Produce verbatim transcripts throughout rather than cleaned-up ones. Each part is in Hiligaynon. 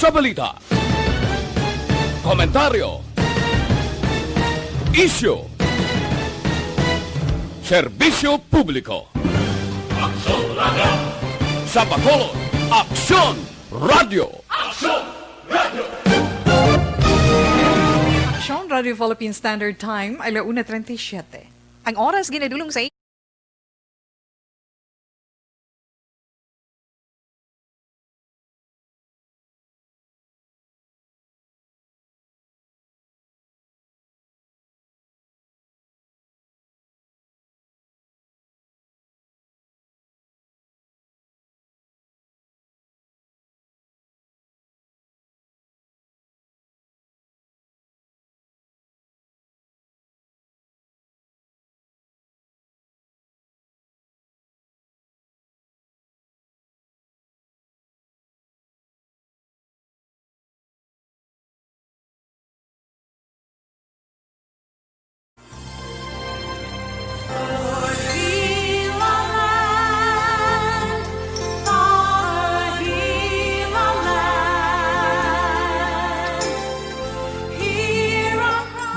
Sa balita, komentaryo, isyu, serbisyo publiko. Aksyon Radio. Sa Bacolod, Aksyon Radio. Aksyon Radio. Aksyon Radio Philippine Standard Time, ala una treinta y siete. Ang oras ginadulong sa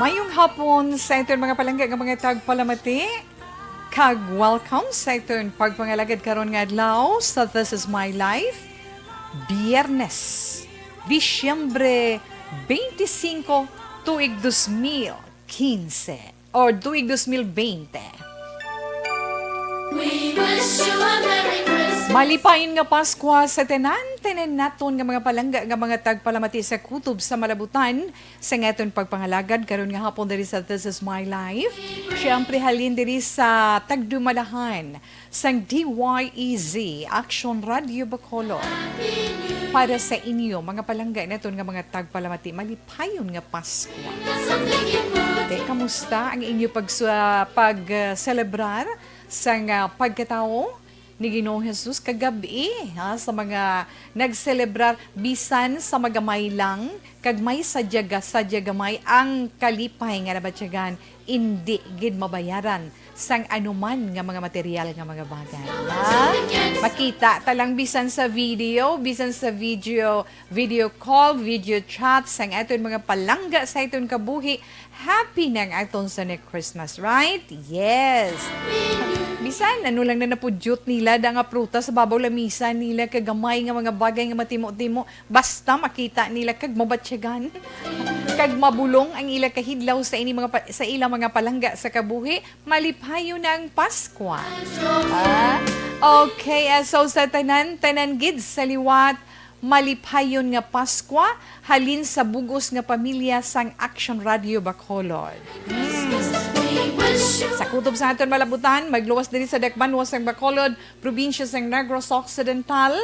Mayong hapon sa aton mga palangga nga mga tagpalamati. Kag welcome sa aton pagpangalagad karon nga adlaw sa This Is My Life, Biyernes, Disyembre twenty-five, tuig dos mil quince or tuig dos mil bente. We wish you a Merry Christmas. Malipayon nga Paskwa sa tanan, tanan naton nga mga palangga nga mga tagpalamati sa kutob sa malabutan, sa aton pagpangalagad karon nga hapon diri sa This Is My Life. Siyempre, halin diri sa tagdumalahan sang D Y E Z, Action Radio Bacolod. Para sa inyo, mga palangga naton nga mga tagpalamati, malipayon nga Pasko. Te, kamusta ang inyo pag, pag, ah, selebrar sang, ah, pagkatawo ni Ginoong Jesus kagabi, ha, sa mga nagselebrar, bisan sa magamay lang, kag may sadya ga-, sadya gamay ang kalipay nga nabatyagan, indi gid mabayaran sang anuman nga mga material nga mga bagay, ha? Makita ta lang bisan sa video, bisan sa video, video call, video chat, sang aton mga palangga sa aton kabuhi, happy na ang aton Sonic Christmas, right? Yes. Bisan ano lang na napudyot nila, da nga prutas sa babaw lamisa nila, kagamay nga mga bagay nga matimo-timo, basta makita nila kag mabatyagan, kag mabulong ang ila kahidlaw sa ini mga pa-, sa ila mga palangga sa kabuhi, malipayon na ang Paskwa. Ah? Okay, ah, so sa tanan, tanan gid sa liwat, malipayon nga Paskwa halin sa bug-os nga pamilya sang Action Radio Bacolod. Hmm. Sa kutob sa aton malabutan, magluwas diri sa dakbanwa sang Bacolod, probinsya sang Negros Occidental.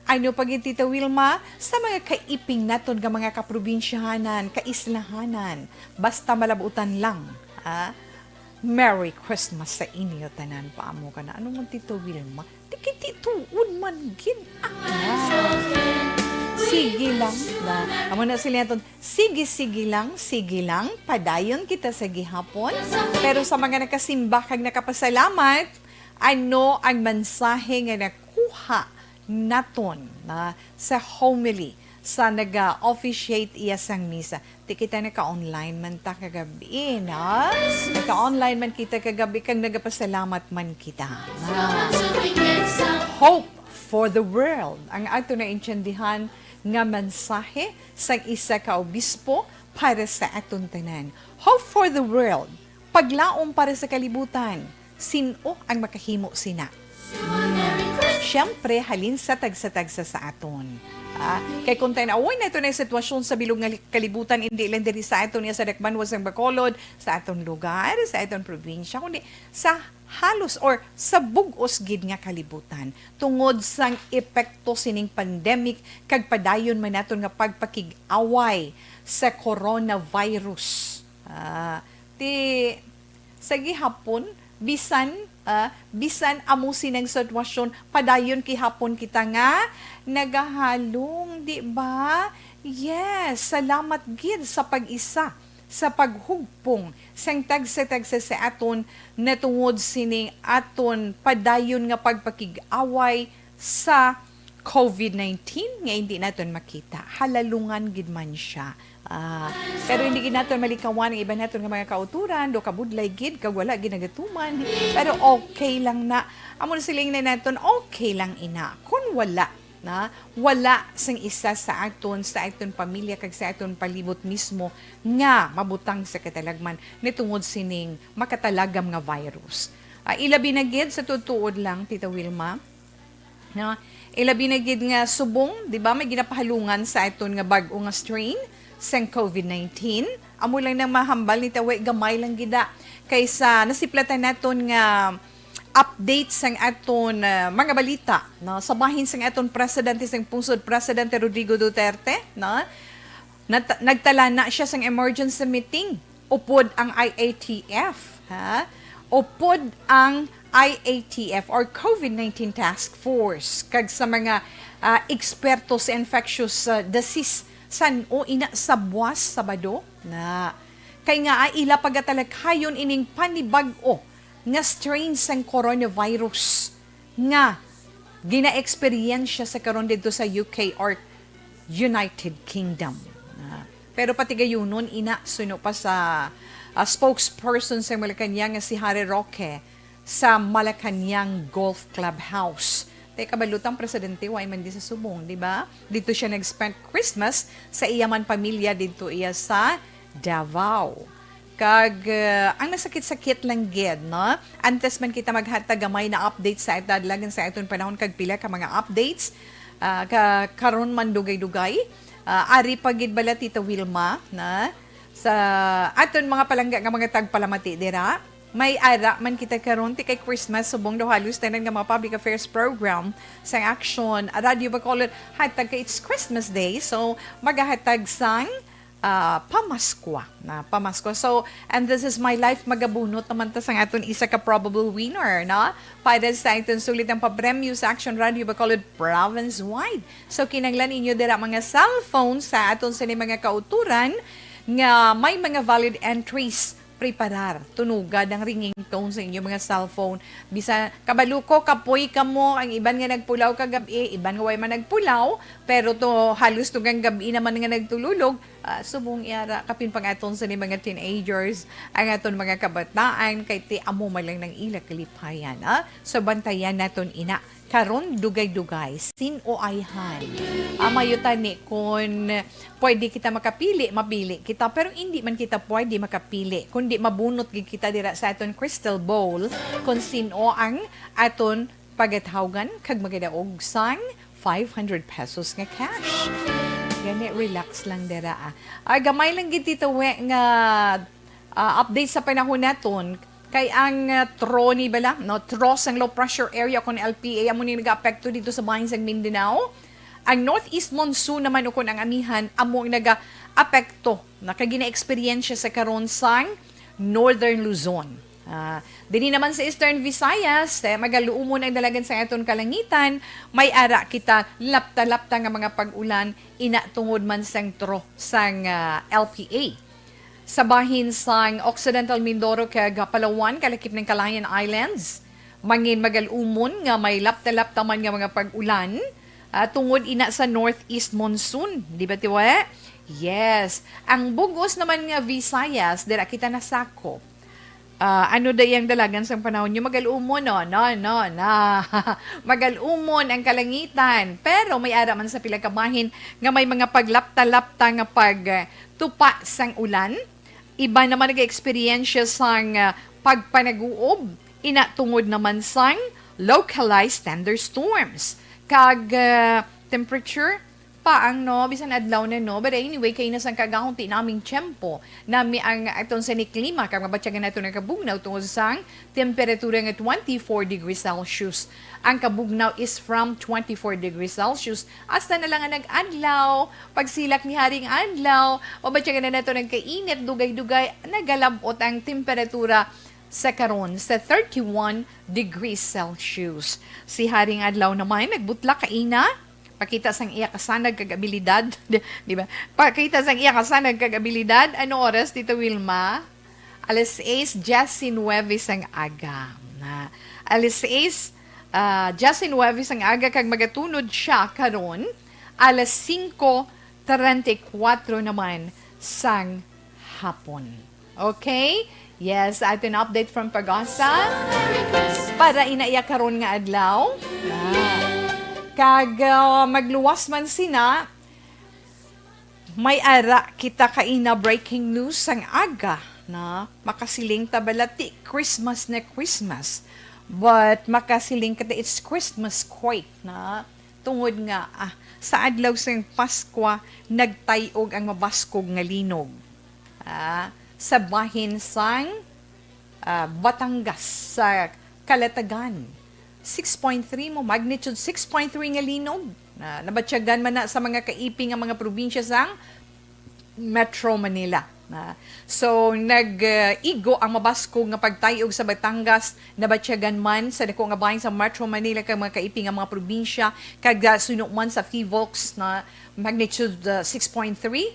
Ano pa gid, Tita Wilma, sa mga kaiping naton nga mga kaprobinsyahanan, kaislahanan, basta malabutan lang, ah? Merry Christmas sa inyo tanan, paamo ka na. Ano man, Tito Wilma? Tikitituon man gid. Ah. Sige lang na. Amo na sila naton. Sige, sige lang, sige lang. Padayon kita sa gihapon. Pero sa mga nakasimba kag nakapasalamat, ano ang mensahe nga nakuha naton na sa homily sa naga-officiate iya sang misa? Ti kita naka-online man ta kagabi, na? Naka-online man kita kagabi kag nagapasalamat man kita. Na? Hope for the world ang ato naintindihan nga mensahe sang isa ka obispo para sa aton tanan. Hope for the world, paglaom para sa kalibutan. Sin-o ang makahimo sina? Siyempre, halin sa tagsa-tagsa sa aton. Ah, kay kung tan-awon nato na sitwasyon sa bilog nga li-, kalibutan, hindi lang diri sa aton nga sa dakbanwa sang Bacolod, sa aton lugar, sa aton probinsya, kundi sa halos or sa bug-os gid nga kalibutan tungod sang epekto sining pandemic kag padayon man naton nga pagpakig-away sa coronavirus. Ah, ti sa gihapon, bisan, ah, bisan amo sinang sitwasyon, padayon gihapon kita nga nagahalong, di ba? Yes, salamat gid sa pag-isa, sa paghugpong sang tagsa-tagsa sa aton natungod sining aton padayon nga pagpakig-away sa COVID nineteen nga hindi naton makita. Halalungan gid man siya. Ah, pero hindi gid naton malikawan ang iban naton nga mga kauturan, do kabudlay gid kag wala gid nagatuman. Pero okay lang na. Amo na siling na naton, okay lang ina. Kung wala na, wala sing isa sa aton, sa aton pamilya kag sa aton palibot mismo nga mabutang sa katalagman ni tungod sining makatalagam nga virus. Ah, ilabi na gid sa tutuod lang, Tita Wilma, no? Ilabi na gid nga subong, di ba, may ginapahalungan sa aton nga bag-o nga strain sang COVID nineteen. Amo lang nang mahambal ni Tawe, gamay lang gid na. Kaysa nasiplatan naton nga update sang aton, ah, mga balita, no? Sa bahin sang aton presidente sang pungsod, Presidente Rodrigo Duterte, no? Nat-, nagtala na siya sang emergency meeting upod ang I A T F, ha? Upod ang I A T F or COVID nineteen Task Force kag sa mga, ah, eksperto sa infectious, ah, disease san-o ina sa buwas Sabado na. Kay nga, ah, ila pagatalakayon ining panibag-o nga strain sang coronavirus nga ginaeksperyensya sa karon didto sa U K or United Kingdom. Ah, pero patigayunon ina, suno pa sa, ah, spokesperson sa Malacañang nga si Harry Roque sa Malacañang Golf Clubhouse. Tay kabalo ta ang presidente, wa man di sa subong, di ba? Dito siya nag-spend Christmas sa iya man pamilya didto iya sa Davao. Kag, uh, ang nasakit-sakit lang gid, no? Antes man kita maghatag gamay na update sa ita, dalagan sa aton panahon kag pila ka mga updates, ah, ka, karon man dugay-dugay. Ah, ari pa gid bala, Tita Wilma, na sa aton mga palangga nga mga tagpalamati dira. May ara man kita karon, ti kay Christmas, subong daw halos tanan nga mga public affairs program sang Action Radio Bacolod, hatag kay it's Christmas Day, so magahatag sang, ah, pamaskwa na pamaskwa. So, and this is my life, magabunot naman ta sang aton isa ka probable winner, no? Para sa aton sulit ang papremyo sa Action Radio Bacolod province-wide. So, kinahanglan ninyo dira mga cellphone sa aton sini mga kauturan nga may mga valid entries. Preparar, tunugad ang ringing tone sa inyo mga cellphone. Bisan kabalo ko, kapoy kamo, ang iban nga nagpulaw kagabi, iban nga way man nagpulaw, pero to halos tugang gabi naman nga nagtululog. Ah, subong yara, kapin pa nga aton sa ni mga teenagers, ang aton mga kabataan, kay ti amo man lang nang ila kalipayan, ah. So, bantayan naton ina. Karon, dugay-dugay, sin-o ayhan. Ah, mayo tani kun pwede kita makapili, mapili kita, pero hindi man kita pwede makapili, kundi mabunot gid kita dira sa aton crystal ball kung sin-o ang aton pagatawgan kag magadaog sang five hundred pesos nga cash. Gani, relax lang dira, ah. Ah, gamay lang gid, Tita We, nga, ah, update sa panahon naton. Kay ang, ah, tro ni bala, no, tro sang low pressure area kon L P A, amo ni nagaapekto dito sa bahin sang Mindanao. Ang northeast monsoon naman ukon ang amihan amo ang nagaapekto na kay ginaeksperyensya sa karon sang Northern Luzon. Ah, diri naman sa Eastern Visayas, eh, magaluumon ang dalagan sa aton kalangitan, may ara kita lapta-lapta nga mga pag-ulan, ina tungod man sang tro sang, ah, L P A. Sa bahin sang Occidental Mindoro kag Palawan, kalakip ng Kalayaan Islands, mangin magal-umon nga may lapta-lapta man nga mga pag-ulan, ah, tungod ina sa northeast monsoon, di ba, Tiwe? Yes. Ang bugos naman nga Visayas, dira kita nasakop. Ah, ano da iyang dalagan sang panahon niyo? Magal-umon, no? No, no, na. Magal-umon ang kalangitan. Pero may ara man sa pila ka bahin nga may mga paglapta-lapta nga pag, ah, tupa sang ulan. Iba naman nag-eksperyensya sang, ah, pagpanaguob, ina tungod naman sang localized thunderstorms. Kag, ah, temperature, paang, no, bisan adlaw na, no. But anyway, kay na sang kagahon ti naming tiyempo, nami ang aton sa ni klima, kag mabatyagan nato ang kabugnaw tungod sang temperatura nga twenty-four degrees Celsius. Ang kabugnaw is from twenty-four degrees Celsius hasta na lang ang nag-adlaw. Pagsilak ni Haring Adlaw, mabatyagan na nato ang kainit, dugay-dugay, nagalabot ang temperatura sa karon sa thirty-one degrees Celsius. Si Haring Adlaw naman nagbutla kaina, pakita sang iya kasanag kag abilidad, di ba? Pakita sang iya kasanag kag abilidad. Ano oras, Tita Wilma? Alas sais diyes y nuebe sang aga. Na, alas sais, Ah, Justin Hueves ang aga kag magatunod siya karon alas singko treinta y cuatro naman sang hapon. Okay? Yes, aton update from Pagasa. Para ina iya karon nga adlaw. Ah. Kag ah, magluwas man sina, may ara kita kaina breaking news sang aga na makasiling ta bala ti Christmas na Christmas. But makasiling ka ta it's Christmas quake na tungod nga ah, sa adlaw sang Paskwa nagtay-og ang mabaskog nga linog ah, sa bahin sang ah, Batangas sa Calatagan. Six point three mo, magnitude six point three nga linog. Na, nabatyagan man na sa mga kaiping nga mga probinsya sang Metro Manila. Na, so, nag-igo ang mabaskog nga pagtay-og sa Batangas, nabatyagan man sa dako nga bahin sa Metro Manila kag mga kaiping nga mga probinsya, kag ah, suno man sa PHIVOLCS na magnitude ah, six point three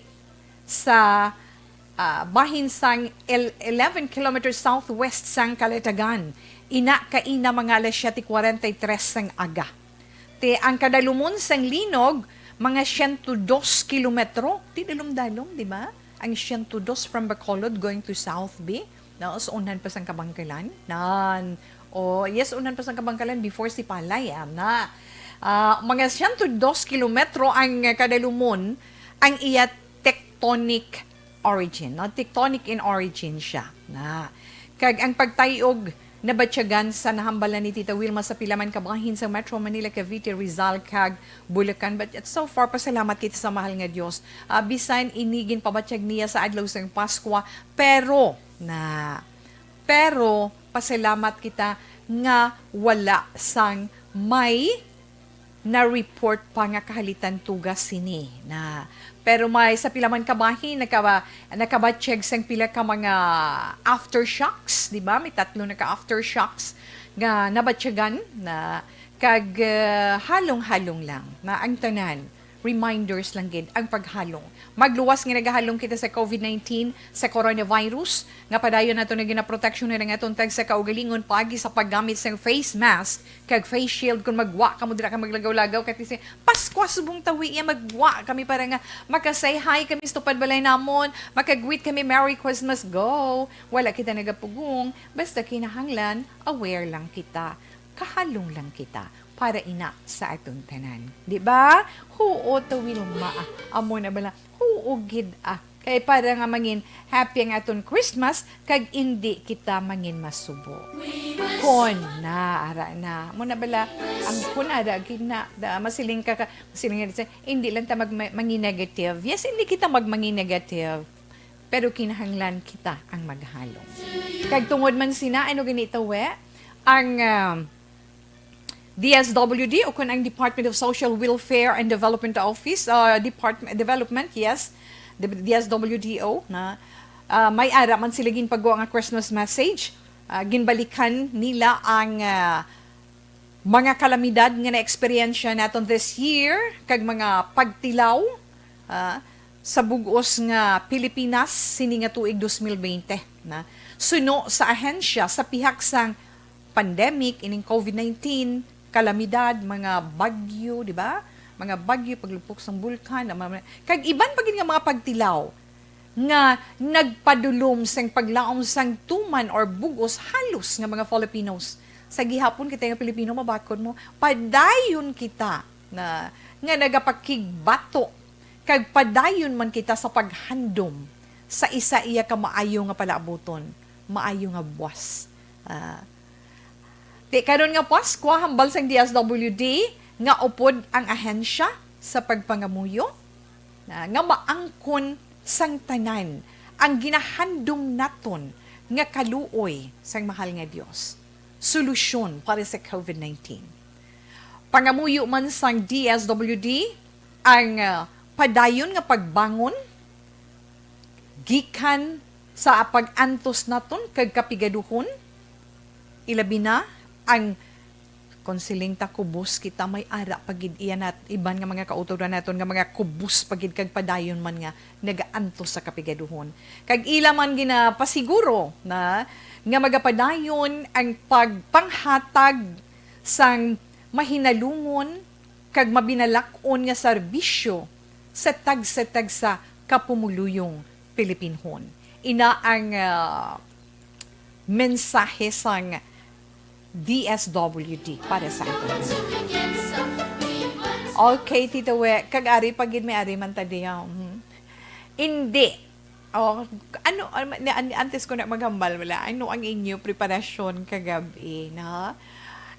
sa ah, bahin sang el-, eleven kilometers southwest sang Calatagan. Ina kaina mga alas siyete kwarenta y tres sang aga. Te ang kadalumon sang linog, mga siyento dos kilometro. Di dalom-dalom, di ba? Ang siyento dos from Bacolod going to South Bay. No, so unhan pa sang Kabangkalan. Nan. Oh, yes, unhan pa sang Kabangkalan before Sipalay, ah, na. Ah, mga siyento dos kilometro ang kadalumon ang iya tectonic origin, no? Tectonic in origin siya. Na. Kag ang pagtay-og nabatyagan sa nahambal na ni Tita Wilma sa pila man ka bahin sa Metro Manila, Cavite, Rizal, kag Bulacan. But yet, so far, pasalamat kita sa mahal nga Dios. Ah, bisan ini ginpabatyag niya sa adlaw sang Paskwa, pero na, pero pasalamat kita nga wala sang may na-report pa nga kahalitan tuga sini na. Pero may sa pila man ka bahin nakaba-, nakabatyag sang pila ka mga aftershocks, di ba? May tatlo na ka aftershocks nga nabatyagan na kag ah, halong-halong lang na ang tanan reminders lang gid ang paghalong. Magluwas nga nagahalong kita sa COVID nineteen, sa coronavirus, nga padayon nato na ginaproteksyonan ang aton tagsa kaugalingon paagi sa paggamit sang face mask kag face shield. Kung magwa kamo, dira ka maglagaw-lagaw, kay si Paskwa subong tawi iya, magwa kami para nga maka-say hi kami sa tupad balay namon, makagwit kami, "Merry Christmas," go. Wala kita nagapugong, basta kinahanglan, aware lang kita. Kahalong lang kita para ina sa aton tanan. Di ba? Huo to, Wilma, ah. Amo na bala. Huo gid, ah. Kay para nga mangin happy ang aton Christmas, kag indi kita mangin masubo. Kon na, ara na. Amo na bala, ang kon ara gid na, da, masiling ka, ka, masiling ka, indi lang ta mag, ma-, mangin negative. Yes, indi kita mag, mangin negative. Pero kinahanglan kita ang maghalong. Kag tungod man sina, ano gani ito, we? Ang, um, D S W D o kun ang Department of Social Welfare and Development Office, uh, Department, Development, yes, the D S W D O, na, uh, may ara man sila ginpagawa nga Christmas message. Uh, ginbalikan nila ang, uh, mga kalamidad nga naeksperyensya naton this year, kag mga pagtilaw, ah, sa bug-os nga Pilipinas sini nga tuig dos mil bente, na. Suno sa ahensya, sa pihak sang pandemic, ining COVID nineteen, kalamidad, mga bagyo, di ba? Mga bagyo, paglupok sang bulkan, ang mga, kag iban pa gid nga mga pagtilaw nga nagpadulom sang paglaom sang tuman or bug-os halos nga mga Filipinos. Sa gihapon, kita nga Pilipino, mabakod mo, padayon kita na, nga nagapakigbato, kag padayon man kita sa paghandom sa isa iya ka maayo nga palaabuton, maayo nga buwas. Ah, ti karon nga Paskwa, hambal sang D S W D nga upod ang ahensya sa pagpangamuyo, na, nga maangkon sang tanan ang ginahandom naton nga kaluoy sang mahal nga Dios, solusyon para sa COVID nineteen. Pangamuyo man sang D S W D ang, ah, padayon nga pagbangon gikan sa pag-antos naton kag kapigaduhon, ilabi na ang, kon siling ta, kubos kita, may ara pa gid iya nat-, iban nga mga kautoran naton nga mga kubos pa gid kag padayon man nga nagaantos sa kapigaduhon. Kag ila man ginapasiguro na nga magapadayon ang pagpanghatag sang mahinalungon kag mabinalak-on nga serbisyo sa tagsa-tagsa ka pumuluyong Pilipinhon. Ina ang, ah, mensahe sang D S W D para sa aton. Okay, Tito We, kag ari pa gid may ari man ta diha. Mhm. Indi. Oh, ano, an-, an-, antes ko na maghambal, wala. Ano ang inyo preparasyon kagabi, na?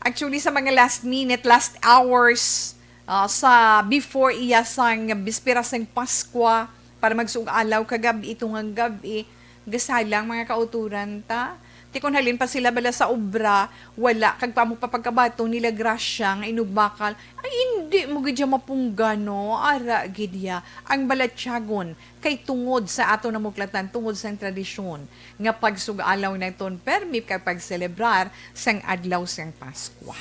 Actually, sa mga last minute, last hours, ah, sa before iya sang bispera sang Paskwa, para magsug-alaw kagabi, ito nga gabi, gasalang mga kauturan ta. Ti kon halin pa sila bala sa obra, wala, kag pamo pa pagkabaton nila grasya nga inugbakal, ay, hindi mo gid siya mapungga, no? Ara gid ya ang balatyagon kay tungod sa aton namuklatan, tungod sang tradisyon nga pagsug-alaw naton permi kag pagselebrar sang adlaw sang Paskwa.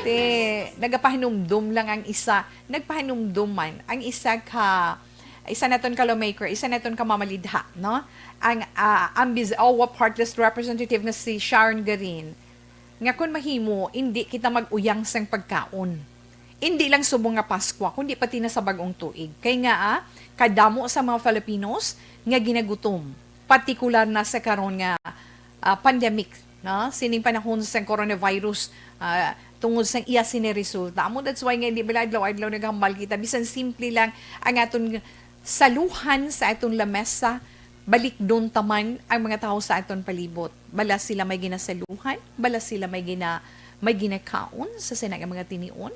Te, nagapahinumdom lang ang isa, nagpahinumdom man ang isa ka, isa naton ka lawmaker, isa naton ka mamalidha, no? Ang, ah, ang Bizawa Party List Representative nga si Sharon Garin, nga kon mahimo, indi kita mag-uyang sang pagkaon. Indi lang subong nga Paskwa, kundi pati na sa bag-ong tuig. Kay nga, ah, kadamo sa mga Filipinos nga ginagutom, partikular na sa karon nga, ah, pandemic, no? Sining panahon sa coronavirus, ah, tungod sa iya sini resulta. Amo, that's why nga, di ba, adlaw-adlaw naghambal kita, bisan simple lang ang aton saluhan sa aton lamesa, balikdon ta man ang mga tawo sa aton palibot. Bala sila may ginasaluhan, bala sila may gina-, may ginakaon sa sina nga mga tinion,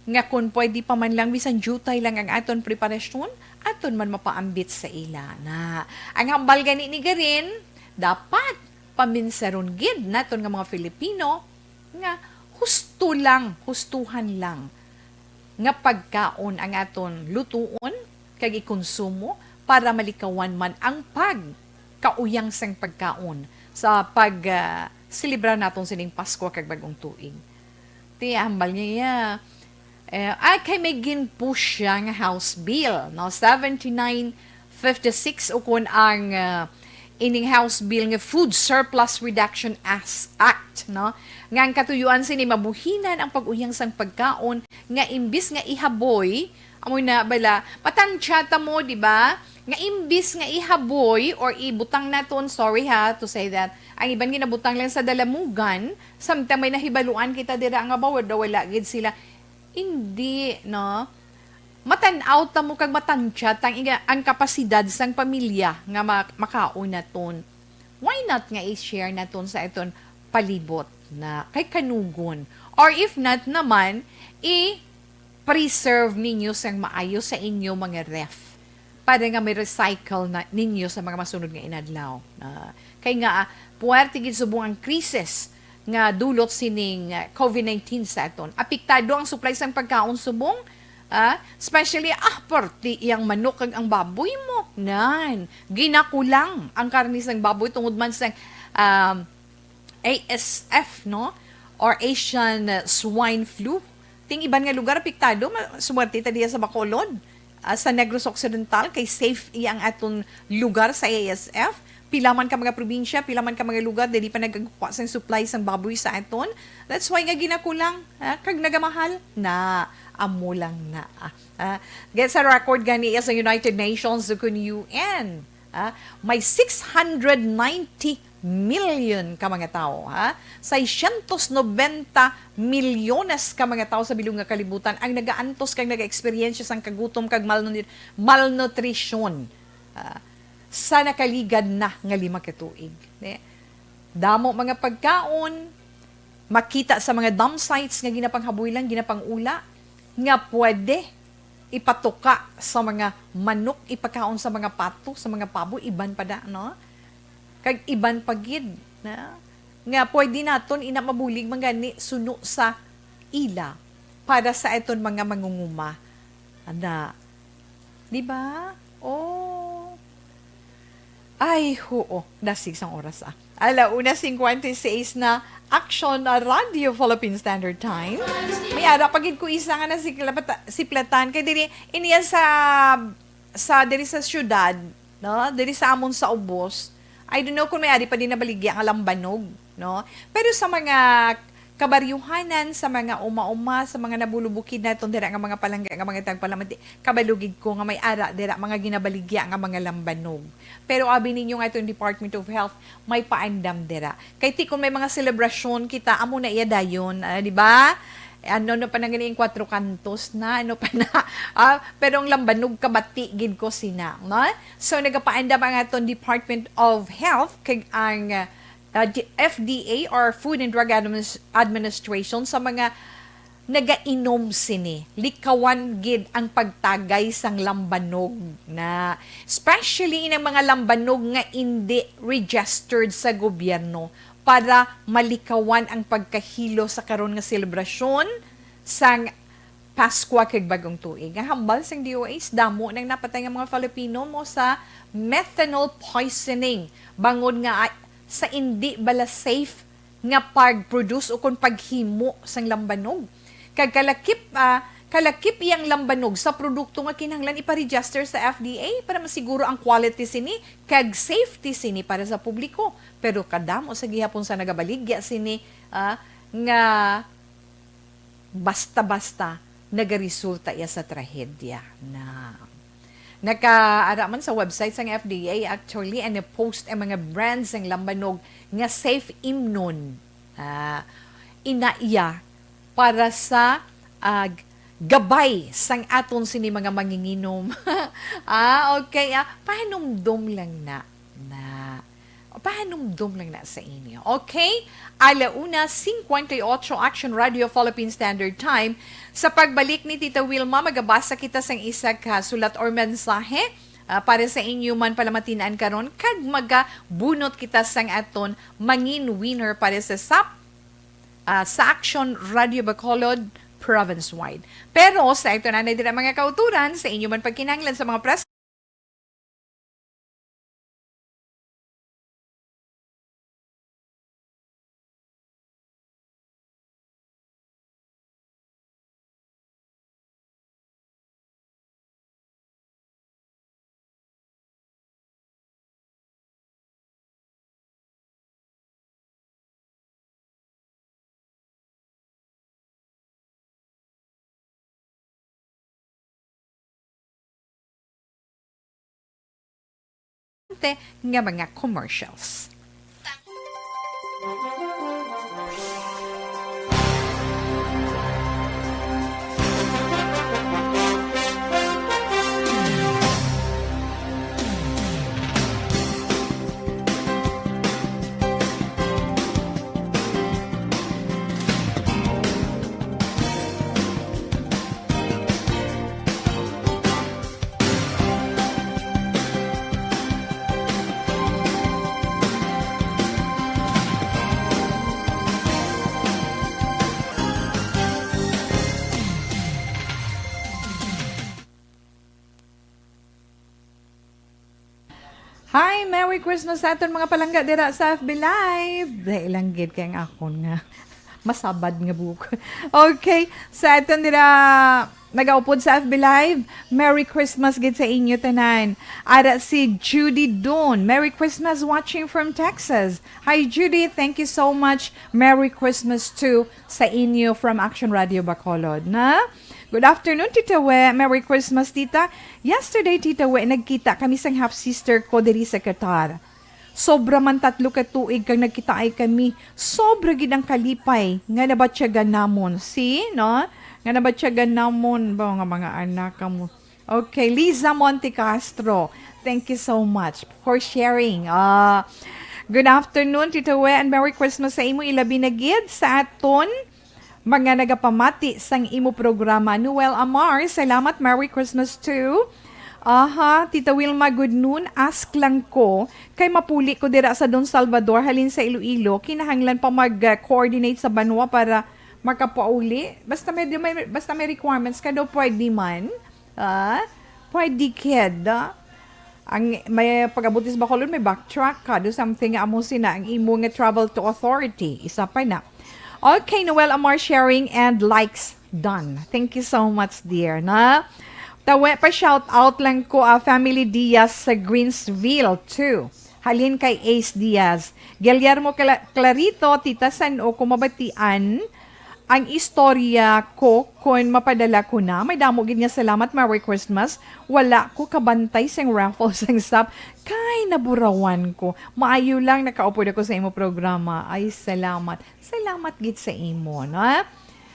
nga kon pwede pa man lang, bisan diutay lang ang aton preparasyon, aton man mapaambit sa ila na. Ang hambal gani ni Garin, dapat paminsaron gid naton nga mga Filipino nga husto lang, hustuhan lang nga pagkaon ang aton lutuon kag ikonsumo para malikawan man ang pagkauyang sang pagkaon sa pag, ah, selebrar naton sining Pasko kag Bag-ong Tuig. Ti hambal niya, eh, ay, kay may gin-push siya nga House Bill, no? Seventy-nine fifty-six, ukon ang, ah, ining House Bill nga Food Surplus Reduction As-, Act, no? Nga ang katuyuan sini mabuhinan ang pag-uyang sang pagkaon nga imbis nga ihaboy, amo na bala, matansya ta mo, di ba? Nga imbis nga ihaboy or ibutang naton, sorry ha, to say that, ang iban ginabutang lang sa dalamugan, samtang may nahibaluan kita dira nga ba, wala, wala gid sila. Hindi, no? Matan-aw ta mo kag matansya ta ang iga-, ang kapasidad sang pamilya nga ma-, makaon naton. Why not nga i-share naton sa aton palibot na kay kanugon? Or if not naman, i-preserve ninyo sang maayo sa inyo mga ref para nga may recycle na ninyo sa mga masunod nga inadlaw. Ah, kay nga, ah, puwerte gid subong ang krisis nga dulot sining, ah, covid nineteen sa aton. Apektado ang supply sang pagkaon subong, ah, especially, ah, perti iyang manok kag ang baboy mo. Nan, ginakulang ang karne sang baboy tungod man sang, um, A S F, no? Or Asian, uh, Swine Flu. Ting iban nga lugar apektado, ma-, sumwerte ta diya sa Bacolod, ah, sa Negros Occidental, kay safe iya ang aton lugar sa A S F. Pila man ka mga probinsya, pila man ka mga lugar, dili pa nagagukwa sang supply sang baboy sa aton. That's why nga ginakulang, ha? Kag nagamahal na, amo lang na, ah. Ah, get sa record gani sa United Nations, kun U N, ah, may six hundred ninety million ka mga tawo, ha? Seiscientos noventa milyones ka mga tawo sa bilog nga kalibutan ang nagaantos kag nagaeksperyensya sang kagutom kag malnutri-, malnutrisyon, ah, sa nakaligad na nga lima ka tuig, ne? Damo mga pagkaon, makita sa mga dump sites nga ginapanghaboy lang, ginapangula, nga pwede ipatuka sa mga manok, ipakaon sa mga pato, sa mga pabo, iban pa da, no? Kag iban pa gid, na, nga pwede naton ina mabulig man gani suno sa ila para sa aton mga mangunguma. Ana, di ba? Oh. Ay, huo. Dasig sang oras, ah. Ala una cincuenta y seis na, Action, ah, Radio Philippine Standard Time. May ara pa gid ko isa nga nasiklapata-, siplatan. Kay diri, iniya sa, sa, diri sa syudad, no? Diri sa amon sa ubos. I don't know kung may ari pa din nabaligya nga lambanog, no? Pero sa mga kabaryuhanan, sa mga uma-uma, sa mga nabulubukid naton dira nga mga palangga nga mga tagpalamati, kabalo gid ko nga may ara dira mga ginabaligya nga mga lambanog. Pero abi ninyo nga itong Department of Health may paandam dira. Kay ti kung may mga selebrasyon kita, amo na iya dayon, ah, di ba? Ano, ano pa na gani ang Cuatro Cantos na, ano pa na? Ah, pero ang lambanog kabati gid ko sina, no? So, nagapaandam ang aton Department of Health kag ang, ah, ah, D-, F D A or Food and Drug Adminis-, Administration sa mga nagainom sini. Likawan gid ang pagtagay sang lambanog na, especially inang mga lambanog nga indi registered sa gobyerno para malikawan ang pagkahilo sa karon nga selebrasyon sang Paskwa kag Bagong Tuig. Ang hambal sang D O H, damo nang napatay nga mga Filipino mo sa methanol poisoning, bangod nga, ah, sa indi bala safe nga pag-produce o kon paghimo sang lambanog. Kag kalakip, ah, kalakip iyang lambanog sa produkto nga kinahanglan ipa-register sa F D A para masiguro ang quality sini kag safety sini para sa publiko. Pero kadamo sa gihapon sa nagabaligya sini, ah, nga basta-basta nagaresulta iya sa trahedya na. Nakaara man sa website sang F D A actually, and post ang mga brands sang lambanog nga safe imnon. Ah, ina iya para sa, ah, gabay sang aton sini mga manginginom. Ah, okay, ah, pahanumdom lang na. Na. Pahanumdom lang na sa inyo. Okay? Ala una, cincuenta y ocho, Action Radio Philippine Standard Time. Sa pagbalik ni Tita Wilma, magabasa kita sang isa ka sulat or mensahe, ah, para sa inyo man palamatinan karon, kag magabunot kita sang aton mangin winner para sa sap-, ah, sa Action Radio Bacolod province-wide. Pero sa ito na na dira mga kauturan, sa inyo man pagkinahanglan sa mga pres- nga mga commercials. Hi, Merry Christmas sa aton mga palangga dira sa F B Live. Dahil lang gid kay ang akon nga masabad nga buhok. Okay, sa aton dira nagaupod sa F B Live, Merry Christmas gid sa inyo tanan. Ara si Judy Don. Merry Christmas, watching from Texas. Hi, Judy. Thank you so much. Merry Christmas too sa inyo from Action Radio Bacolod, na? Good afternoon, Tita We. Merry Christmas, Tita. Yesterday, Tita We, nagkita kami sang half-sister ko diri sa Qatar. Sobra man tatlo ka tuig kang nagkitaay kami. Sobra gid ang kalipay nga nabatyagan namon. See, no? Nga nabatyagan namon ba nga mga anak kamo. Okay, Liza Monte Castro, thank you so much for sharing. Ah, good afternoon, Tita We, and Merry Christmas sa imo, ilabi na gid sa aton mga nagapamati sang imo programa. Noel Amar, salamat, Merry Christmas too. Aha, Tita Wilma, good noon. Ask lang ko, kay mapuli ko dira sa Don Salvador, halin sa Iloilo, kinahanglan pa mag-coordinate sa banwa para makapauli? Basta may, may, basta may requirements ka daw, pwede man. Ah, pwede kid, ah. Ang may pag-abot sa Bacolod, may backtrack ka. Do something nga amo sina ang imo nga travel to authority. Isa pa na. Okay, Noel Amar sharing and likes done. Thank you so much, dear. Na? Tawe pa shout out lang ko, ah, family Diaz sa Greensville too. Halin kay Ace Diaz. Guillermo Cla-, Clarito, Tita, san-o ko mabatian ang istorya ko kon mapadala ko na? May damo gid nga salamat. Merry Christmas. Wala ko kabantay sing raffle sang sap. Kay naburawan ko. Maayo lang nakaupod ako sa imo programa. Ay, salamat. Salamat gid sa imo, no?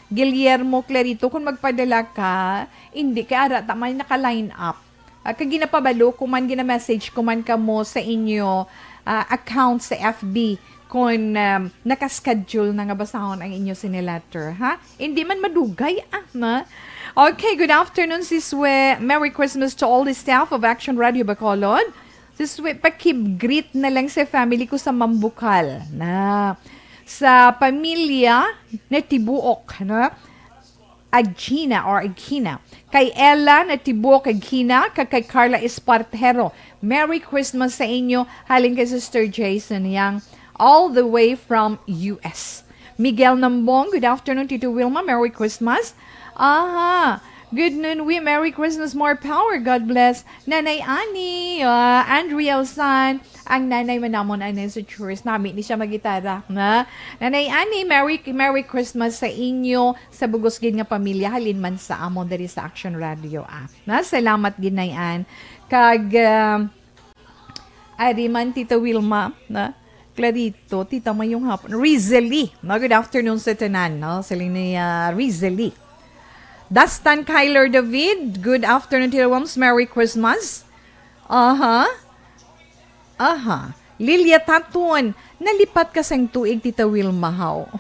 Guillermo Clarito, kung magpadala ka, hindi kay ara ta may naka-line up. Ah, kag ginapabalo ko man, gina-message ko man kamo sa inyo, ah, account sa F B kung, um, naka-schedule na nga basahon ang inyo sine letter, ha? Hindi man madugay, ah, na? Okay, good afternoon, Sis Sue. Merry Christmas to all the staff of Action Radio Bacolod. Sis Sue, pakib-greet na lang sa family ko sa Mambukal, na sa pamilya na Tibuok, na Agina or Agina. Kay Ella na Tibuok Agina, kag kay Carla Espartero. Merry Christmas sa inyo, halin kay Sister Jason Yang, all the way from U S. Miguel Nambong, good afternoon, Tito Wilma. Merry Christmas. Aha. Good noon, we. Merry Christmas, more power. God bless. Nanay Ani, ah, Andrea Osan, ang nanay man namon ay nasa church. Nami ni siya magitara, na? Nanay Ani, Merry, Merry Christmas sa inyo, sa bugos gid nga pamilya, halin man sa amon diri sa Action Radio, ah. Na, salamat gid, Nay Ann. Kag, ah, ari man, Tita Wilma, na? Clarito, Tita, mayong hapon. Rizeli, no? Good afternoon sa tanan, no? Sa linya, Rizeli. Dastan Kyler David, good afternoon, Tita Wilms. Merry Christmas. Aha. Aha. Lilia Taton, nalipat ka sang tuig, Tita Wilma, haw?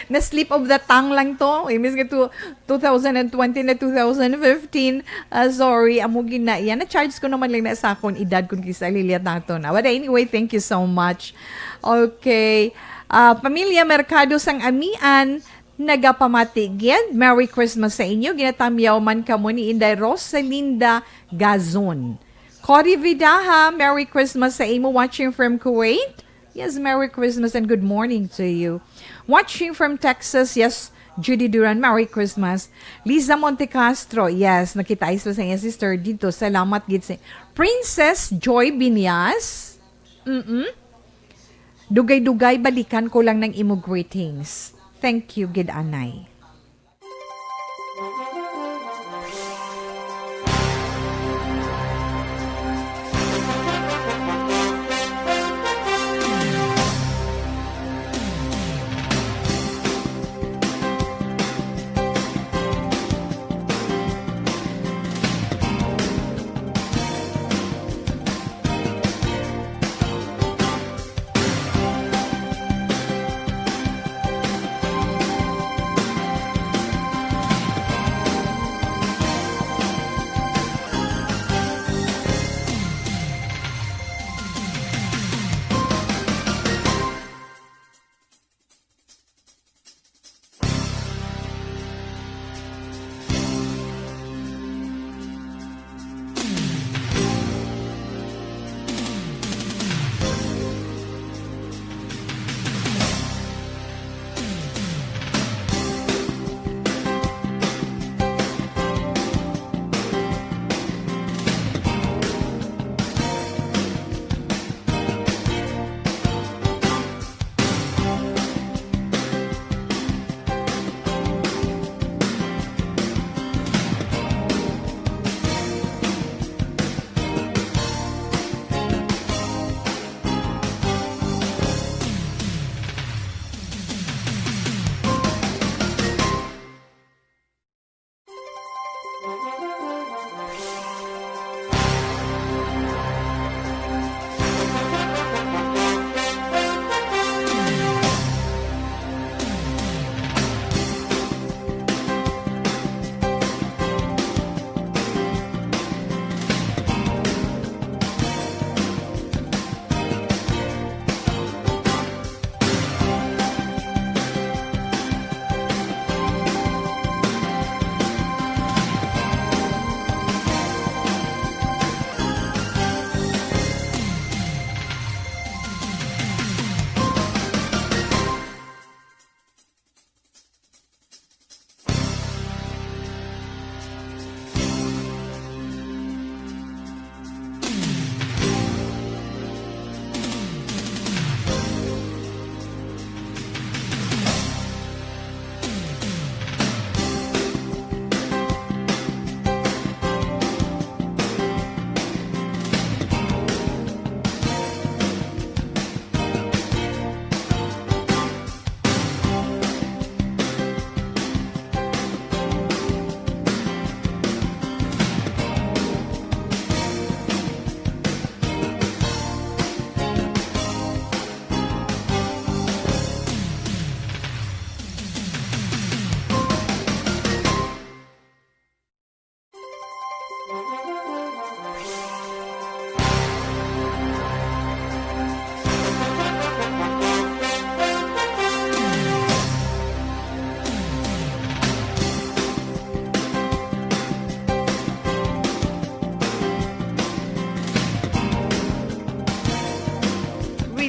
Na-slip of the tongue lang to. Imbis nga to, two thousand and twenty na two thousand fifteen. Ah, sorry, amo gid na iya. Na-charge ko naman lang na sa akon edad kung kisa Lilia Tato na. But anyway, thank you so much. Okay. Ah, Pamilya Mercado sang Amian, nagapamati gid. Merry Christmas sa inyo. Ginatamyaw man kamo ni Inday Rosalinda Gazon. Cory Vidaja, Merry Christmas sa imo. Watching from Kuwait. Yes, Merry Christmas and good morning to you. Watching from Texas, yes, Judy Duran, Merry Christmas. Liza Montecastro, yes, nakita sila sa iya sister dito. Salamat gid sa Princess Joy Binyas. Mm-mm. Dugay-dugay, balikan ko lang ng imo greetings. Thank you, gid anay.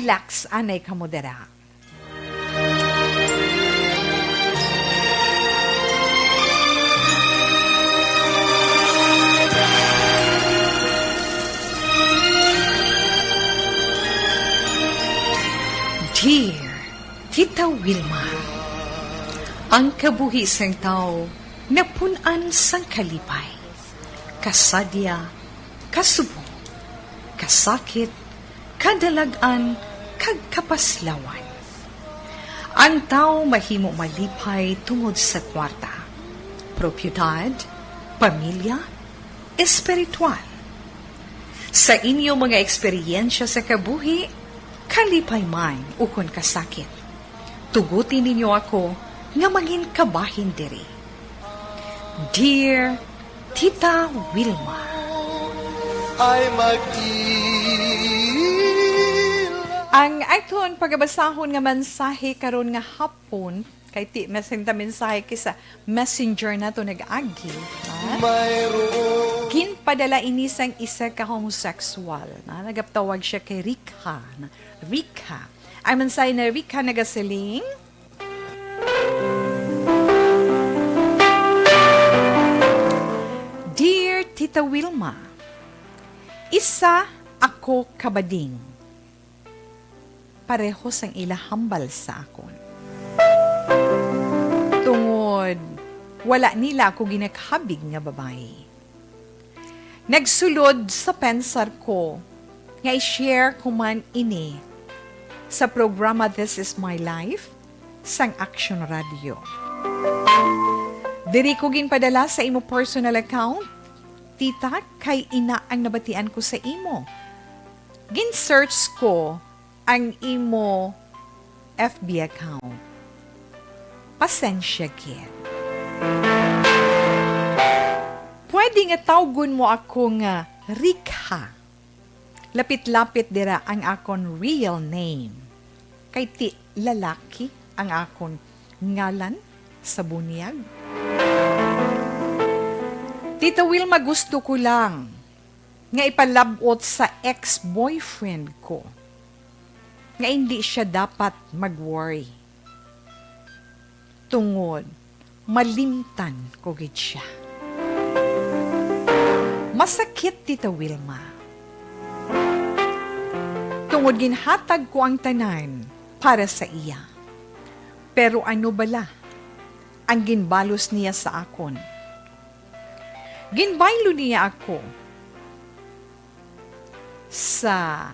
text anay kamo dira. Dear Tita Wilma, ang kabuhi sang tawo napun-an sang kalipay, kasadya, kasubong, kasakit, kadalag-an, kag kapaslawan. Ang tawo mahimo malipay tungod sa kwarta, propiedad, pamilya, espiritual. Sa inyo mga eksperyensya sa kabuhi, kalipay man ukon kasakit, tuguti ninyo ako nga mangin kabahin diri. Dear Tita Wilma. Ay mag-ila. Ang aton pagabasahon nga mensahe karon nga hapon, kay ti, masin ta mensahe kay sa messenger nato nag-agi, ha? Mayroon. Ginpadala ini sang isa ka homosexual, na nagapatawag siya kay Rika, na, Rika. Ang mensahe ni Rika nagasiling, Dear Tita Wilma, isa ako ka bading. Pareho sang ila hambal sa akon. Tungod wala nila ako ginakabig nga babayi. Nagsulod sa pensar ko nga i-share ko man ini sa programa This Is My Life sang Action Radio. Diri ko ginpadala sa imo personal account, Tita, kay ina ang nabatian ko sa imo. Gin-search ko ang imo F B account. Pasensya gid. Pwede nga tawgon mo ako nga Rikha. Lapit-lapit dira ang akon real name. Kay ti lalaki ang akon ngalan sa bunyag. Tita Wilma, gusto ko lang nga ipalab-ot sa ex-boyfriend ko nga indi siya dapat mag-worry. Tungod malimtan ko gid sia. Masakit, Tita Wilma. Tungod ginhatag ko ang tanan para sa iya. Pero ano bala ang ginbalos niya sa akon? Ginbaylo niya ako sa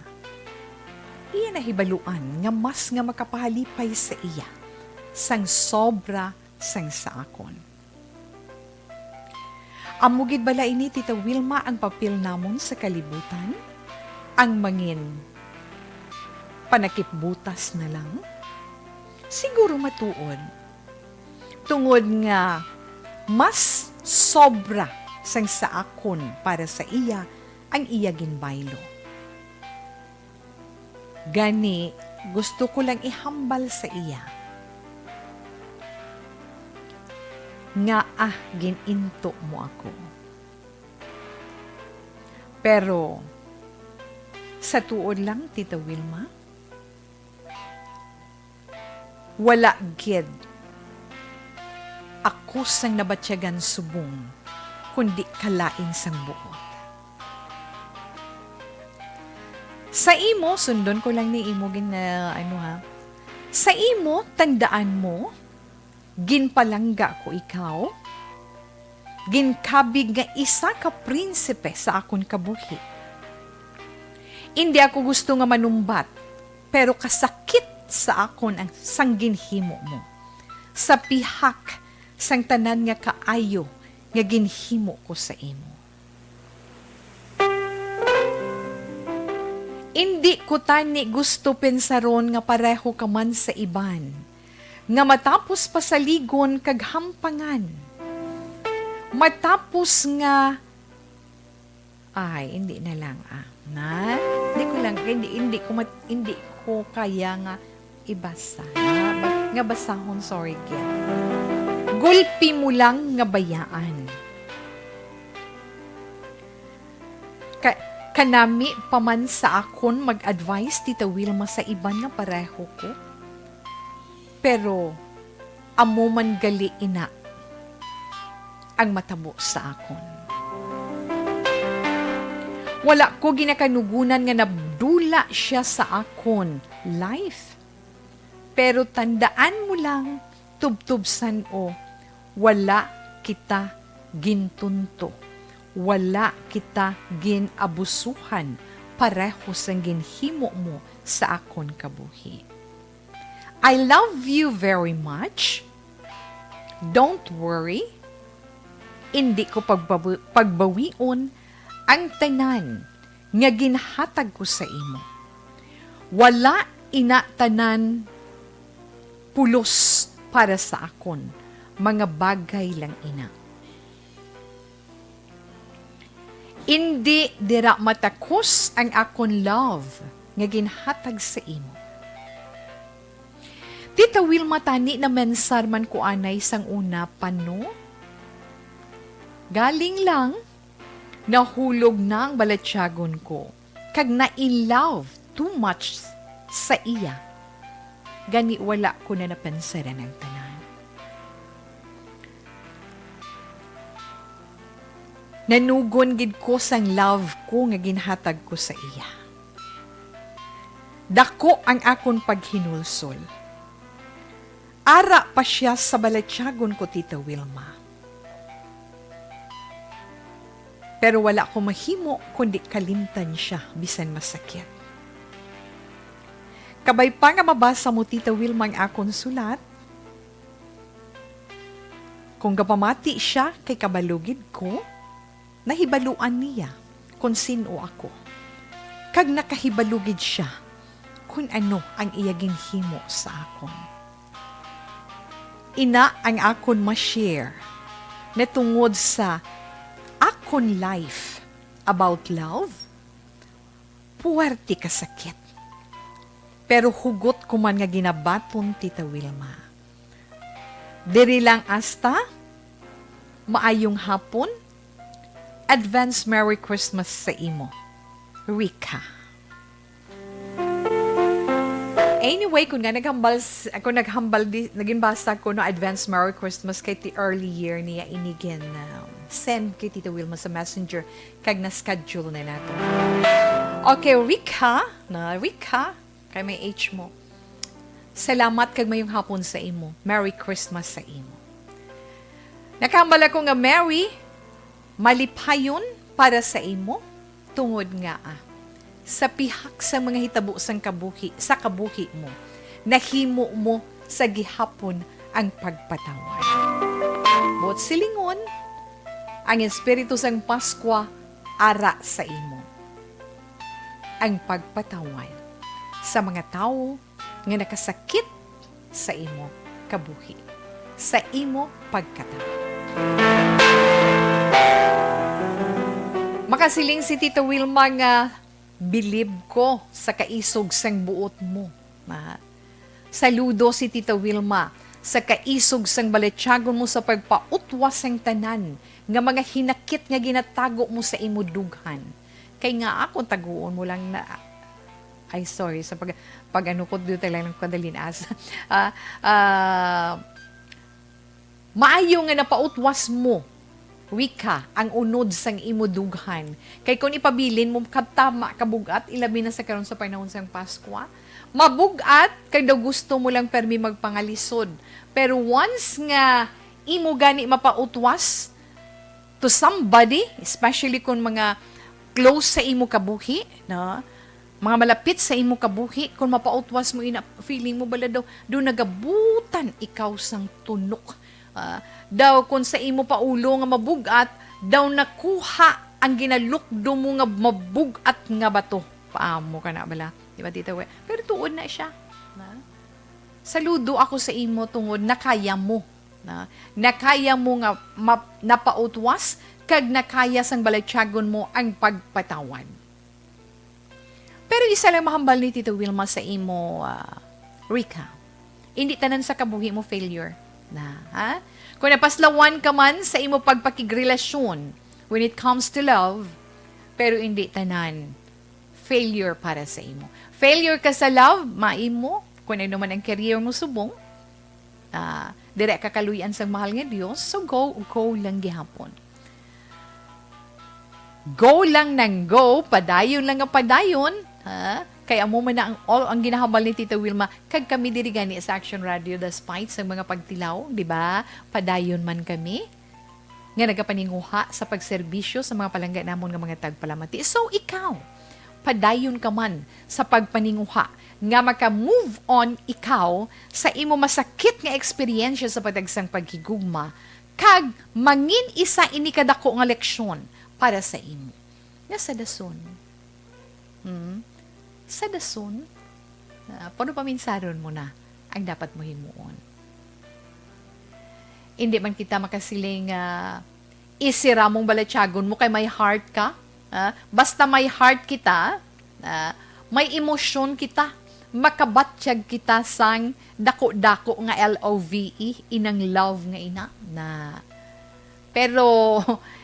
iya nahibaluan nga mas nga makapahalipay sa iya sang sobra sang sa akon. Amo gid bala ini, Tita Wilma, ang papel namon sa kalibutan? Ang mangin panakipbutas na lang? Siguro matuod. Tungod nga mas sobra sang sa akon para sa iya ang iya ginbaylo. Gani, gusto ko lang ihambal sa iya nga, ah, gin-into mo ako. Pero, sa tuod lang, Tita Wilma, wala gid ako sang nabatyagan subong, kundi kalain sang buot. Sa imo, sundon ko lang ni imo gin-, ah, ano ha. Sa imo, tandaan mo, ginpalangga ko ikaw, ginkabig nga isa ka prinsipe sa akon kabuhi. Indi ako gusto nga manumbat, pero kasakit sa akon ang sang ginhimo mo, sa pihak sang tanan nga kaayo nga ginhimo ko sa imo. Indi ko tani gusto pensaron nga pareho ka man sa iban, nga matapos pasaligon kag hampangan, matapos nga, ay, hindi na lang, ah. Na, hindi ko lang, hindi, hindi ko mat-, hindi ko kaya nga ibasa. Nga ba-, nga basahon, sorry, gid. Gulpi mo lang nga bayaan. Ka-, Kanami pa man sa akon mag-advise, Tita Wilma, sa iban nga pareho ko. Pero amo man gali ina ang matabo sa akon. Wala ko ginakanugunan nga nabdula siya sa akon life. Pero tandaan mo lang, tubtob san-o, wala kita gintunto, wala kita gin-abusuhan pareho sang ginhimo mo sa akon kabuhi. I love you very much. Don't worry. Indi ko pagbawi-, pagbawion ang tanan nga ginhatag ko sa imo. Wala ina tanan pulos para sa akon, mga bagay lang ina. Indi dira matakos ang akon love nga ginhatag sa imo. Tita Wilma, tani namensar man ko anay sang una pa, no? Galing lang, nahulog na ang balatyagon ko, kag na-in love too much sa iya. Gani wala ko na napansaran ang tanan. Nanugon gid ko sang love ko nga ginhatag ko sa iya. Dako ang akon paghinulsol. Ara pa siya sa balatyagon ko, Tita Wilma. Pero wala ko mahimo kundi kalimtan siya, bisan masakit. Kabay pa nga mabasa mo, Tita Wilma, ang akon sulat, kung gapamati siya kay kabalo gid ko, nahibaluan niya kon sin-o ako, kag nakahibalo gid siya kon ano ang iya ginhimo sa akon. Ina ang akon ma-share na tungod sa akon life about love, puwerte ka sakit. Pero hugot ko man nga ginabaton, Tita Wilma. Diri lang asta, maayong hapon, advance Merry Christmas sa imo, Rica. Anyway, kung nga naghambal, s-, kung naghambal di, naging basa ko, no, advance Merry Christmas kay ti early year niya ini gin, um, send kay Tita Wilma sa messenger, kag na-schedule na nato. Okay, Rica, na, Rica, kay may H mo. Salamat kag mayong hapon sa imo. Merry Christmas sa imo. Nakahambal ako nga Merry, malipayon para sa imo, tungod nga, ah, sa pihak sa mga hitabo sang kabuhi, sa kabuhi mo, nahimo mo sa gihapon ang pagpatawad. Buot silingon, ang Espiritu sang Paskwa ara sa imo. Ang pagpatawad sa mga tawo nga nakasakit sa imo kabuhi, sa imo pagkatawo. Makasiling si Tita Wilma nga, "Bilib ko sa kaisog sang buot mo." Na, saludo si Tita Wilma sa kaisog sang balatyagon mo sa pagpautwas sang tanan nga mga hinakit nga ginatago mo sa imo dughan. Kay nga akon taguon mo lang na, ay, sorry, sa pag, pag-ano ko, dito lang ng kadalinas. Ah, ah, maayo nga napautwas mo, Rica, ang unod sang imo dughan. Kay kung ipabilin mo, katama ka bug-at, ilabi na sa karon sa panahon sang Paskwa, mabug-at, kay daw gusto mo lang permi magpangalisod. Pero once nga imo gani mapautwas to somebody, especially kung mga close sa imo kabuhi, no? Mga malapit sa imo kabuhi, kung mapautwas mo ina, feeling mo bala daw, daw nagabutan ikaw sang tunok. Ah, daw kung sa imo pa ulo nga mabug-at, daw nakuha ang ginalukdo mo nga mabug-at nga bato. Paamo ka na bala, di ba, Tita We? Pero tuod na siya. Na? Saludo ako sa imo tungod nakaya mo. Na? Nakaya mo nga ma-, napautwas, kag nakaya sang balatyagon mo ang pagpatawad. Pero isa lang mahambal ni Tita Wilma sa imo, ah, Rica. Hindi tanan sa kabuhi mo failure na, ha? Kung napaslawan ka man sa imo pagpakigrelasyon, when it comes to love, Pero hindi tanan failure para sa imo. Failure ka sa love, maimo, kung ano man ang career mo subong, ah, dira ka kaluy-an sang mahal nga Dios, so go, go lang gihapon. Go lang nang go, padayon lang nga padayon, ha? Kay amo man na ang all ang ginahambal ni Tita Wilma, kag kami diri gani sa Action Radio, despite sa mga pagtilaw, di ba? Padayon man kami nga nagapaninguha sa pagserbisyo sa mga palangga namon nga mga tagpalamati. So, ikaw, padayon ka man sa pagpaninguha nga maka-move on ikaw sa imo masakit nga eksperyensya sa pagtagsang paghigugma, kag mangin isa ini kadako nga leksyon para sa imo. Nga sa dason. Hmm? Sa dason, ah, paano paminsaron mo na ang dapat mo himuon? Hindi man kita makasiling, ah, isira mong balatyagon mo kay may heart ka. Ah, basta may heart kita, ah, may emosyon kita, makabatyag kita sang dako-dako nga L O V E, inang love nga ina na. Pero,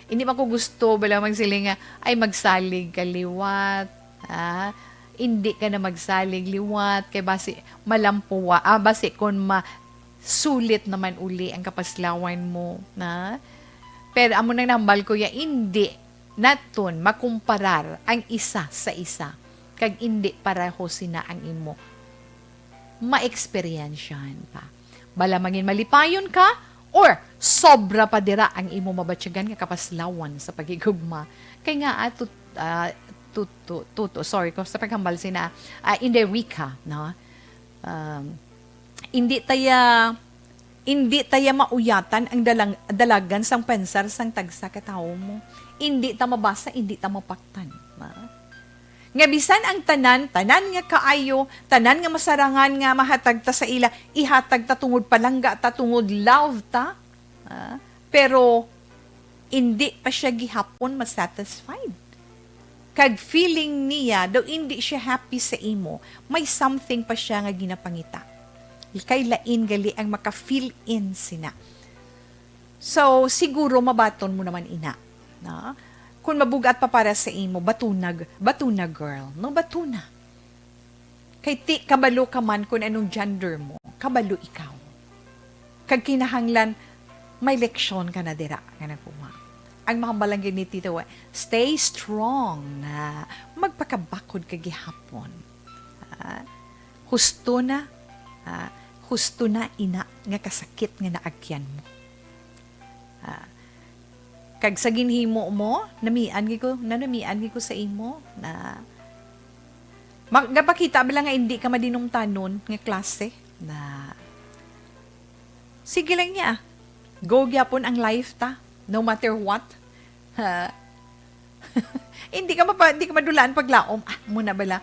hindi man ko gusto, bala, magsiling nga, "Ay, magsalig ka liwat. Ah, hindi ka na magsalig liwat. Kay basi, malampuwa. Ah, basi, kung ma-, sulit naman uli ang kapaslawan mo." Na? Pero, amo nang nambal ko, ya, hindi naton makumparar ang isa sa isa. Kag hindi pareho sina ang imo maeksperiensyahan pa. Bala mangin malipayon ka, or sobra pa dira ang imo mabatyagan nga kapaslawan sa paghigugma. Kay nga, ah, tut-, ah, tuto, tuto, sorry ko sa paghambal sina, ah, Inday Rica, no? Um, hindi taya, hindi taya mauyatan ang dalang, dalagan sang pensar sang tagsa ka tawo mo. Hindi ta mabasa, hindi ta mapaktan, ha? Nga bisan ang tanan, tanan nga kaayo, tanan nga masarangan nga mahatag ta sa ila, ihatag ta tungod palangga ta, tungod love ta, ha? Pero indi pa sia gihapon masatisfied. Kag feeling niya, daw indi siya happy sa imo, may something pa siya nga ginapangita. Kay lain gali ang maka-feel in sina. So, siguro mabaton mo naman ina, no? Kung mabugat pa para sa imo, batuna, g-, batuna, girl, no? Batuna. Kay ti, kabalo ka man kung anong gender mo, kabalo ikaw. Kag kinahanglan, may leksyon ka na dira nga nakuha. Ang mahambal lang gid ni Tito, stay strong na magpakabakod ka gihapon. Ah, husto na, ah, husto na ina nga kasakit nga naagyan mo. Ah, kag sa ginhimo mo, namian gid ko, nanamian gid ko sa imo na ma-, gapakita ba lang nga hindi ka madinumtanon nga klase na, sige lang niya. Go gyapon ang life ta, no matter what. Ha? Hindi ka mapa-, hindi ka madulaan paglaom. Ah, muna bala.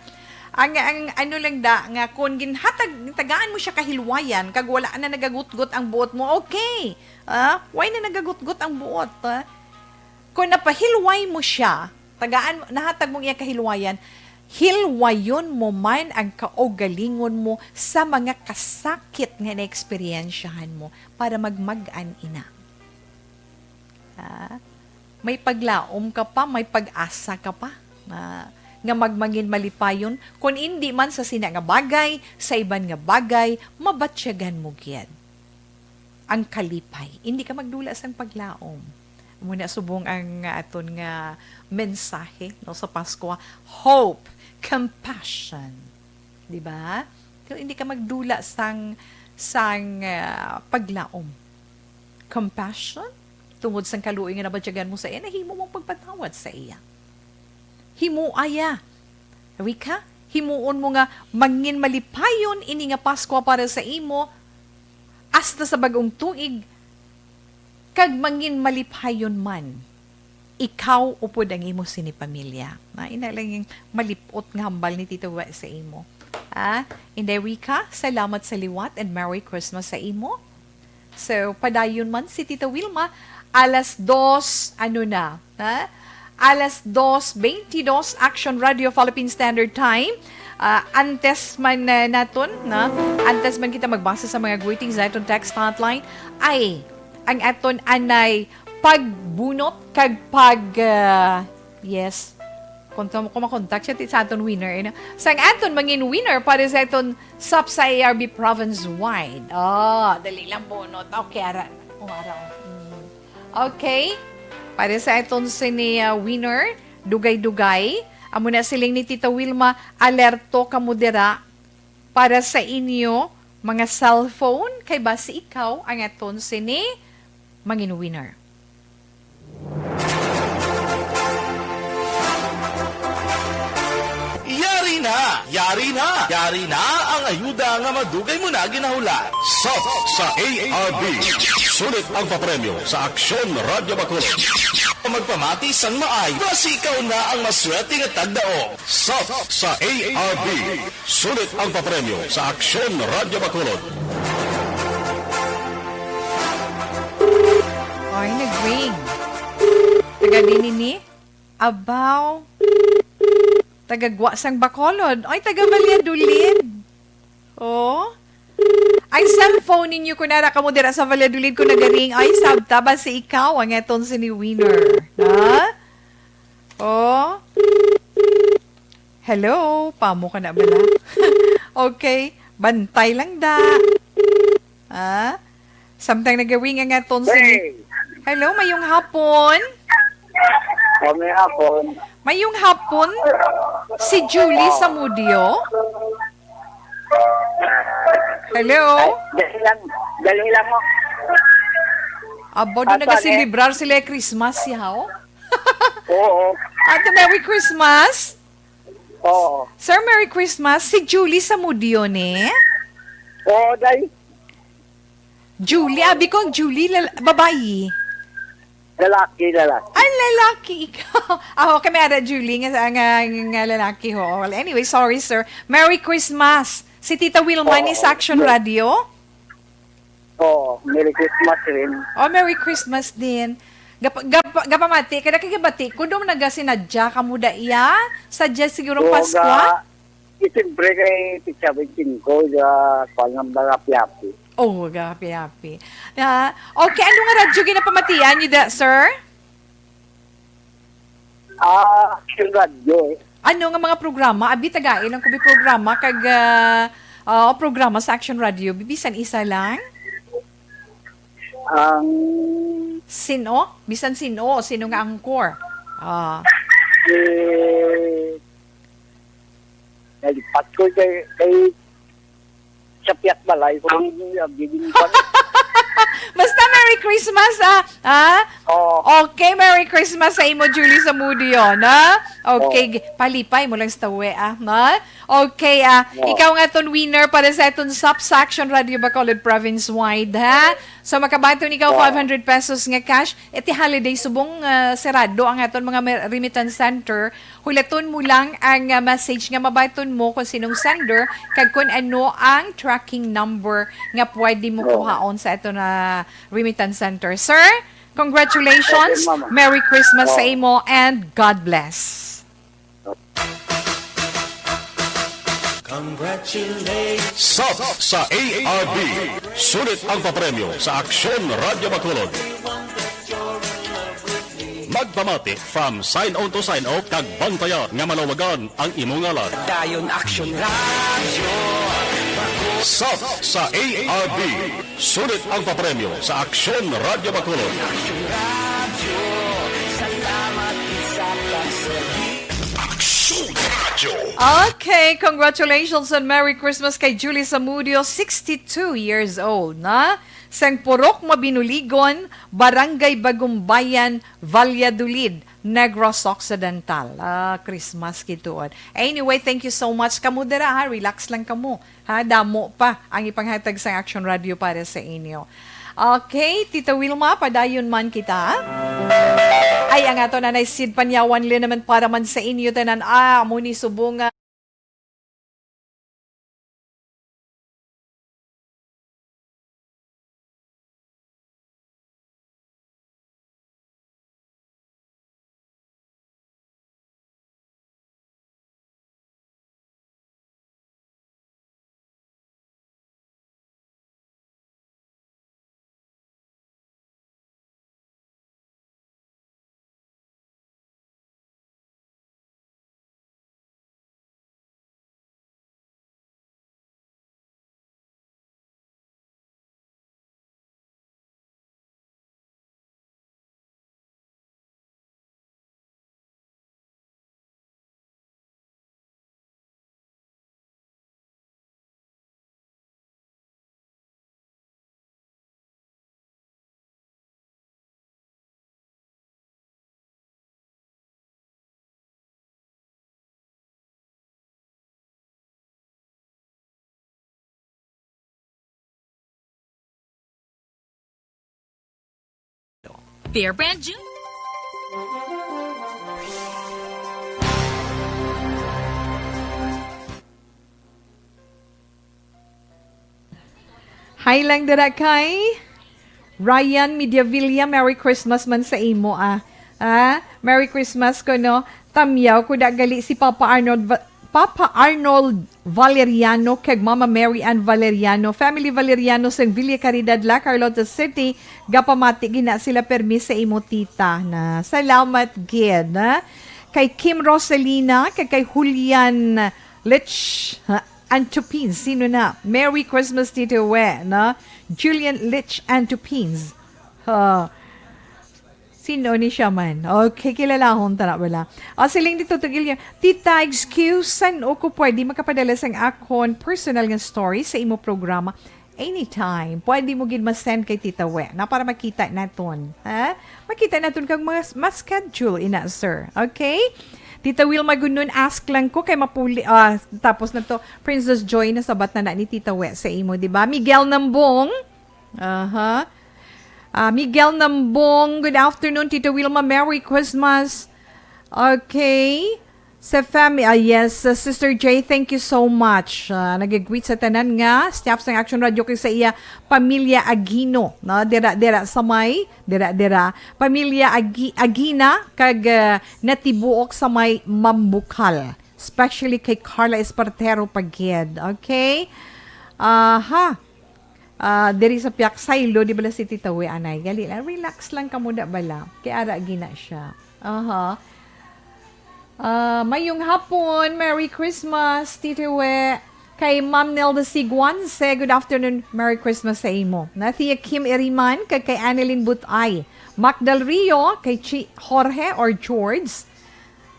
Ang, ang ano lang da, nga kung ginhatag, tagaan mo siya kahilwayan, kag wala na nagagutgot ang buot mo, okay. Ah, why na nagagutgot ang buot, ah? Kung napahilway mo siya, tagaan, nahatag mong iya kahilwayan, hilwayon mo man ang kaugalingon mo sa mga kasakit nga naeksperyensyahan mo para magmag-an ina. Ah, may paglaom ka pa, may pag-asa ka pa, ah, nga magmangin malipayon. Kung indi man sa sina nga bagay, sa iban nga bagay, mabatyagan mo gid ang kalipay. Indi ka magdula sang paglaom. Muna subong ang, ah, aton nga mensahe, no, sa Pasko, hope, compassion. Di ba? Pero hindi ka magdula sang, sang, ah, paglaom. Compassion? Tungod sang kaluoy nga nabatyagan mo sa iya, nahimo mong pagpatawad sa iya. Himoa ya. Rica, himuon mo nga mangin malipayon ini nga Paskwa para sa imo, hasta sa bag-ong tuig, kag mangin malipayon man ikaw upod ang imo sini pamilya. Na, ina lang yung malipot nga hambal ni Tito Wa sa imo. Ah, Inday Rica, salamat sa liwat and Merry Christmas sa imo. So, padayon man si Tita Wilma, alas dos, ano na, ha? Alas dos twenty-dos, Action Radio Philippine Standard Time. Ah, antes man, ah, naton, na, antes man kita magbasa sa mga greetings naton text hotline, ay, ang aton anay pagbunot kag pag, ah, yes, Kung sa, kung makontak siya, ti sa aton winner, eh, no? Sang aton mangin winner para sa aton sap sa A R B province-wide. Oh, dali lang, bunot. Okay, ara. Oh, ara. Mm. Okay. Para sa aton sini, ah, winner, dugay-dugay. Amo na siling ni Tita Wilma, alerto kamo dira para sa inyo mga cellphone, kay basi ikaw ang aton sini mangin winner. Yari na! Yari na! Yari na ang ayuda nga madugay mo na ginahulat. Sap sa A R B. Sulit ang papremyo sa Aksyon Radyo Bacolod. Magpamati sang maay, basi ikaw na ang maswerte nga tagdaog. Sap sa A R B. Sulit ang papremyo sa Aksyon Radyo Bacolod. Ay, nag-ring. Taga din ini? Abaw. Taga Gwa sang Bacolod. Ay, taga Valladolid. Oh. Ang cellphone ninyo, kung nara kamo dira sa Valladolid, kung nagaring, ay, sabta ba si ikaw ang aton sini winner? Ha? Oh? Hello? Pamo ka na bala? Okay. Bantay lang da. Ah? Samtang nagawing ang aton sa Hey! Hello, mayong hapon. Kami hapon. Mayong hapon. Si Julie Samudio. Hello? Ay, dali lang. Dali lang mo. Abo, doon Asa, eh? Nagaselebrar sila Christmas, yaw? Oo. Ate, Merry Christmas. Oo. Sir, Merry Christmas. Si Julie Samudio, ni? Oo, day. Julie, abi kong Julie, lal-, babayi. Lalaki, lalaki. Ah, lalaki ikaw. Ah, okay, may ara Julie nga, nga, nga lalaki ho. Well, anyway, sorry, sir. Merry Christmas. Si Tita Wilma ni Oo, sa Action yes. Radio. Oo, Merry Christmas rin. Oh, Merry Christmas din. Gap-, gap-, gapamati, kada kagabati, kudong nagasinadya ka mo da iya? Sadya sigurong Oo, Paskwa? ga-, eh, siyempre kay Pitsa Bensingko, ga-, kwan ng mga piyapi. Oh, ga-, piyapi. Ah, okay, ano nga radyo ginapamatian niyo da, sir? Ah, Action Radio, eh. Ano nga mga programa? Abi, tagai lang ko bi programa kag, ah, ah, programa sa Action Radio. Bi-, bisan isa lang? Ang Sino? Bisan sino? Sino nga anchor? Ah. Eh, nalipat ko kay, kay sa Piat Balay, kung hindi, ah, bibili pa. Basta Merry Christmas, ah. Ah? Oo. Okay, Merry Christmas sa imo, Julie Samudio, na? Okay, Oo. gi-, palipay mo lang sa tawe, ah, na? Okay, ah, Oo. ikaw nga ton winner para sa aton sap sa Action Radio Bacolod Province Wide, ha? So, makabaton ikaw Oo. five hundred pesos nga cash. Iti holiday, subong, ah, serado ang aton mga mer-, remittance center. Hulaton mo lang ang, ah, message nga mabaton mo kung sinong sender kag kung ano ang tracking number nga pwede mo Oo. kuhaon sa aton na remittance center. Sir, congratulations. Okay, mama. Merry Christmas sa Oo. imo and God bless. Congratulations. Sap sa A R B. Sulit ang papremyo sa Aksyon Radyo Bacolod. Magpamati from sign on to sign off kag bantayan nga malawagan ang imo ngalan. Dayon Action Radio. Sap sa A R B. Sulit ang papremyo sa Aksyon Radio Bacolod. Action Radio. Salamat sa pagserbi. Aksyon Radio. Okay, congratulations and Merry Christmas kay Julie Samudio, sixty-two years old na. Sang Purok Mabinuligon, Barangay Bagumbayan, Valladolid, Negros Occidental. Ah, Christmas gituon. Anyway, thank you so much. Kamo dira, ha, relax lang kamo. Ha, damo pa ang ipanghatag sang Action Radio para sa inyo. Okay, Tita Wilma, padayon man kita. Ay, ang ato Nanay Sid Panyawan Lin naman para man sa inyo tanan. Ah, amo ni subong nga Bear Brand Junior. Hi lang dira kay Ryan Mediavilla, Merry Christmas man sa imo, ah. Ah, Merry Christmas ko, no? Tamyaw ko da gali si Papa Arnold Va-, Papa Arnold Valeriano kag Mama Mary Ann Valeriano, family Valeriano sang Villa Caridad, La Carlota City, gapamati gina sila permi sa imo tita na. Salamat gid, ha? Kay Kim Rosalina, kag kay Julian Lich, ha? Antupins, sino na? Merry Christmas, Tito We, no? Julian Lich Antupins. Ha. Sino ni siya man? Okay, kilalahon ta na bala. O, siling ni Tito Guillermo, "Tita, excuse, san-o ko pwede makapadala sang akon personal nga story sa imo programa?" Anytime. Pwede mo gid ma-send kay Tita We, na para makita naton. Ha? Makita naton kag mas, mas schedule ina, sir. Okay? Tita Wilma Gunon, ask lang ko kay mapuli. Ah, tapos na to. Princess Joy, nasabat na na ni Tita We sa imo, di ba? Miguel Nambong. Aha. Ah, Miguel Nambong, good afternoon, Tita Wilma. Merry Christmas. Okay. Sa fami-, ah, yes, uh, Sister J, thank you so much. Ah, nag-greet sa tanan nga staff sang Action Radio kag sa iya pamilya Agino, no? Dira, dira sa may, dira, dira. Pamilya Agi-, Agina kag, ah, natibuok sa may Mambukal. Especially kay Carla Espartero Pagid, okay? Aha. Ah, diri sa Piak Saylo, di bala si Tita We, anay? Gali lang, relax lang kamo da bala. Kay ara gina siya. Aha. Ah, mayong hapon, Merry Christmas, Tita We. Kay Ma'am Nelda Siguan, say, "Good afternoon, Merry Christmas sa imo." Nathia Kim Iriman, kag kay Annalyn Butay, Mac Del Rio, kay Chi Jorge or George,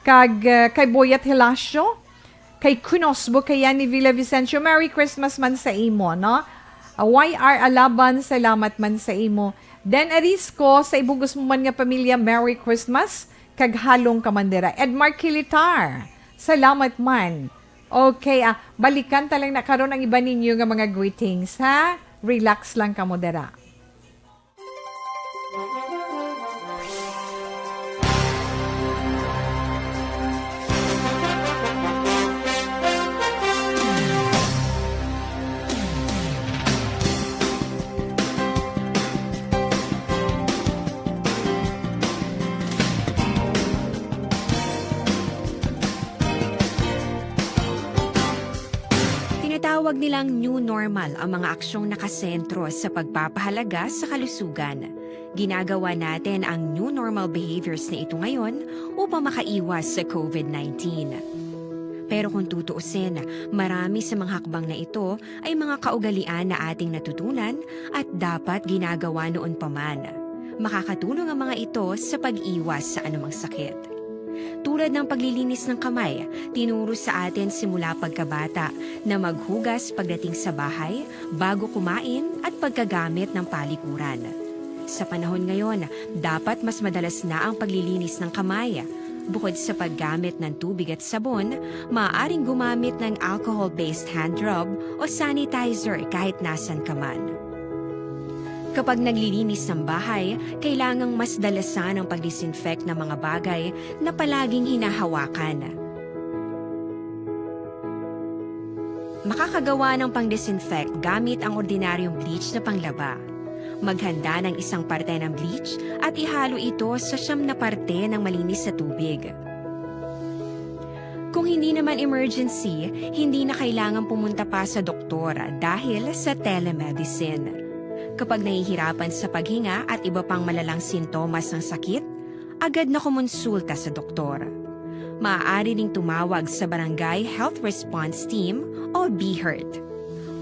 kag, ah, kay Boyet Hilasio, kay Kunos Bukayan ni Villa Vicencio, Merry Christmas man sa imo, no? Ah, Y R Alaban, salamat man sa imo. Den Arisco, sa ibugos mo man nga pamilya, Merry Christmas, kag halong ka man dira. Edmar Kilitar, salamat man. Okay, ah, balikan ta lang na karon ang iban ninyo nga mga greetings, ha? Relax lang kamo dira. Tinatawag nilang new normal ang mga aksyong nakasentro sa pagpapahalaga sa kalusugan. Ginagawa natin ang new normal behaviors na ito ngayon upang makaiwas sa covid nineteen. Pero kung tutuusin, marami sa mga hakbang na ito ay mga kaugalian na ating natutunan at dapat ginagawa noon pa man. Makakatulong ang mga ito sa pag-iwas sa anumang sakit. Tulad ng paglilinis ng kamay, tinuro sa atin simula pagkabata na maghugas pagdating sa bahay, bago kumain, at pagkagamit ng palikuran. Sa panahon ngayon, dapat mas madalas na ang paglilinis ng kamay. Bukod sa paggamit ng tubig at sabon, maaaring gumamit ng alcohol-based hand rub o sanitizer kahit nasan ka man. Kapag naglilinis ng bahay, kailangang mas dalasan ang pag-disinfect ng mga bagay na palaging hinahawakan. Makakagawa ng pang-disinfect gamit ang ordinaryong bleach na panglaba. Maghanda ng isang parte ng bleach at ihalo ito sa siyam na parte ng malinis na tubig. Kung hindi naman emergency, hindi na kailangan pumunta pa sa doktor dahil sa telemedicine. Kapag nahihirapan sa paghinga at iba pang malalang sintomas ng sakit, agad na kumonsulta sa doktor. Maaari ring tumawag sa Barangay Health Response Team o BHERT.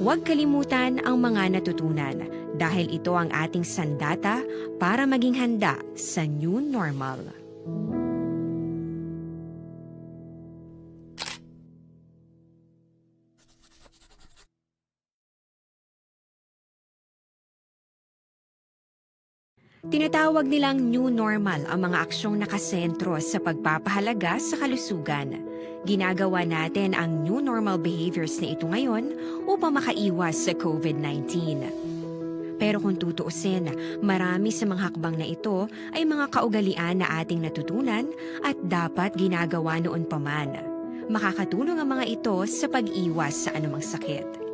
Huwag kalimutan ang mga natutunan dahil ito ang ating sandata para maging handa sa new normal. Tinatawag nilang new normal ang mga aksyong nakasentro sa pagpapahalaga sa kalusugan. Ginagawa natin ang new normal behaviors na ito ngayon upang makaiwas sa covid nineteen. Pero kung tutuusin, marami sa mga hakbang na ito ay mga kaugalian na ating natutunan at dapat ginagawa noon pa man. Makakatulong ang mga ito sa pag-iwas sa anumang sakit.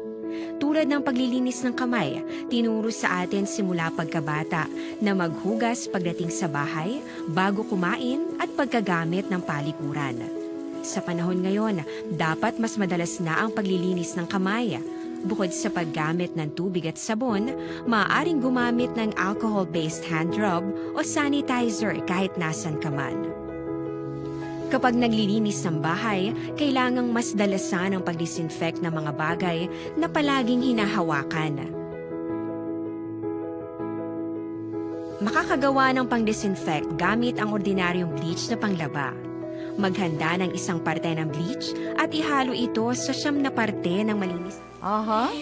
Tulad ng paglilinis ng kamay, tinuro sa atin simula pagkabata na maghugas pagdating sa bahay, bago kumain, at pagkagamit ng palikuran. Sa panahon ngayon, dapat mas madalas na ang paglilinis ng kamay. Bukod sa paggamit ng tubig at sabon, maaaring gumamit ng alcohol-based hand rub o sanitizer kahit nasan ka man. Kapag naglilinis ng bahay, kailangang mas dalasan ang pag-disinfect ng mga bagay na palaging hinahawakan. Makakagawa ng pang-disinfect gamit ang ordinaryong bleach na panglaba. Maghanda ng isang parte ng bleach at ihalo ito sa siyam na parte ng malinis. Aha.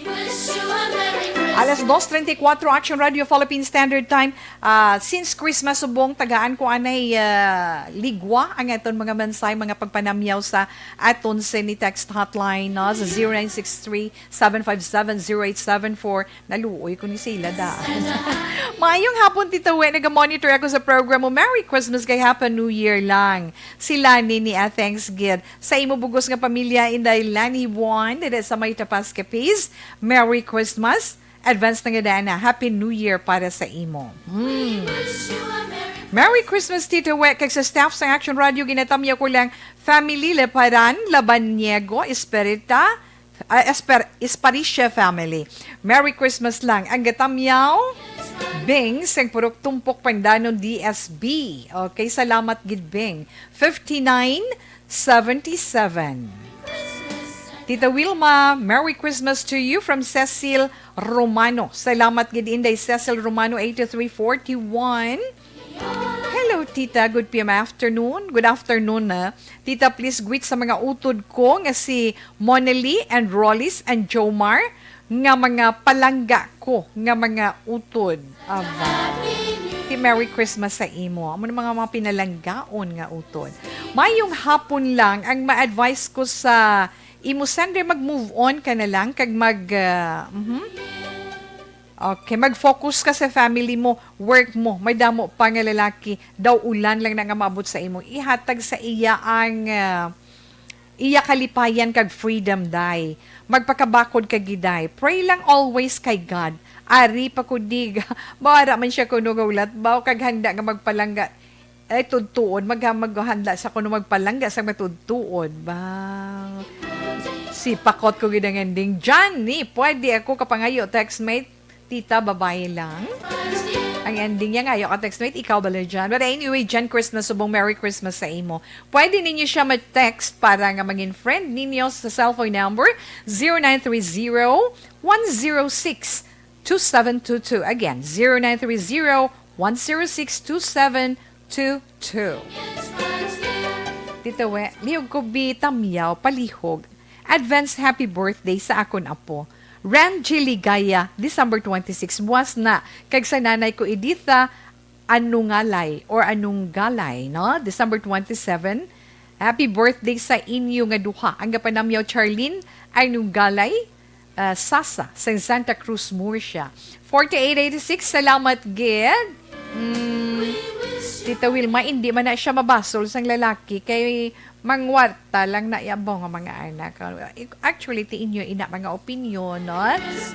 Alas dos treinta y cuatro, Action Radio Philippine Standard Time. Ah, since Christmas subong, tagaan ko anay, ah, ligwa ang aton mga mensahe, mga pagpanamyaw sa aton sini text hotline, no, sa zero nine six three, seven five seven, zero eight seven four. Naluoy ko ni sila da. Maayong hapon, Tita We. Naga-monitor ako sa programa mo. Merry Christmas kay Happy New Year lang. Si Lani ni, ah, thanks gid. Sa imo bugos nga pamilya, Inday Lani Juan, diri sa may Tapas Capiz. Merry Christmas. Advance na nga daan na. Happy New Year para sa imo. Hmm. Merry Christmas, Tita We. Kag sa staff sa Action Radio, ginatamyaw ko lang, family Leparan, Labaniego, Esperita, ah, Esper-, Esparicia family. Merry Christmas lang. Ang gatamyaw, Bing, sang Purok Tumpok, Pandanon, D S B. Okay, salamat gid, Bing. Fifty-nine seventy-seven. Tita Wilma, Merry Christmas to you from Cecil Romano. Salamat gid, Inday Cecil Romano, eighty-three forty-one. Hello, Tita. Good p m afternoon. Good afternoon, na. Tita, please greet sa mga utod ko nga si Monely and Rollis and Jomar, nga mga palangga ko nga mga utod. Aba. Ti Merry Christmas sa imo. Amo na mga, mga pinalanggaon nga utod. Mayong hapon lang ang ma-advise ko sa imo, sender, mag-move on ka na lang kag mag, ah, mhm. Okay, mag-focus ka sa family mo, work mo. May damo pa nga lalaki, daw ulan lang na nga maabot sa imo. Ihatag sa iya ang, ah, iya kalipayan kag freedom, day. Magpakabakod ka gid, day. Pray lang always kay God. Ari pa ko dig. Mawara man siya kuno nga ulat, baw kag handa nga magpalangga. Ay, tudtuon, magha-, maghanda sa kuno magpalangga sa matudtuon. Ba? Si pakot ko gid ang ending. Johnny, pwede ako kapangayo, textmate? Tita, babae lang. Ang ending niya nga, ayaw ka textmate, ikaw bala dyan. But anyway, Jan Christmas, subong Merry Christmas sa imo. Pwede ninyo siya ma-text para nga maging friend ninyo sa cellphone number zero nine three zero, one zero six, two seven two two. Again, zero nine three zero, one zero six, two seven two two. Tita We, lihog ko bi tamyaw, palihog. Advance happy birthday sa akon apo, Ranji Ligaya, December twenty-six, buwas na, kag sa nanay ko, Editha Anungalay or Anunggalay, no? December twenty-seven. Happy birthday sa inyo nga duha. Ang gapanamyaw, Charlene Anunggalay, ah, Sasa, sa Santa Cruz, Murcia. Forty-eight eighty-six, salamat gid. Mm, Tita Wilma, hindi man na siya mabasol sang lalaki kay mangwarta lang na yabo nga mga anak. Actually, ti inyo ina mga opinion, no?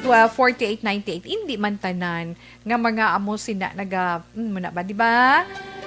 Twelve forty-eight ninety-eight, hindi man tanan nga mga amo sina naga, mm, muna ba, di ba?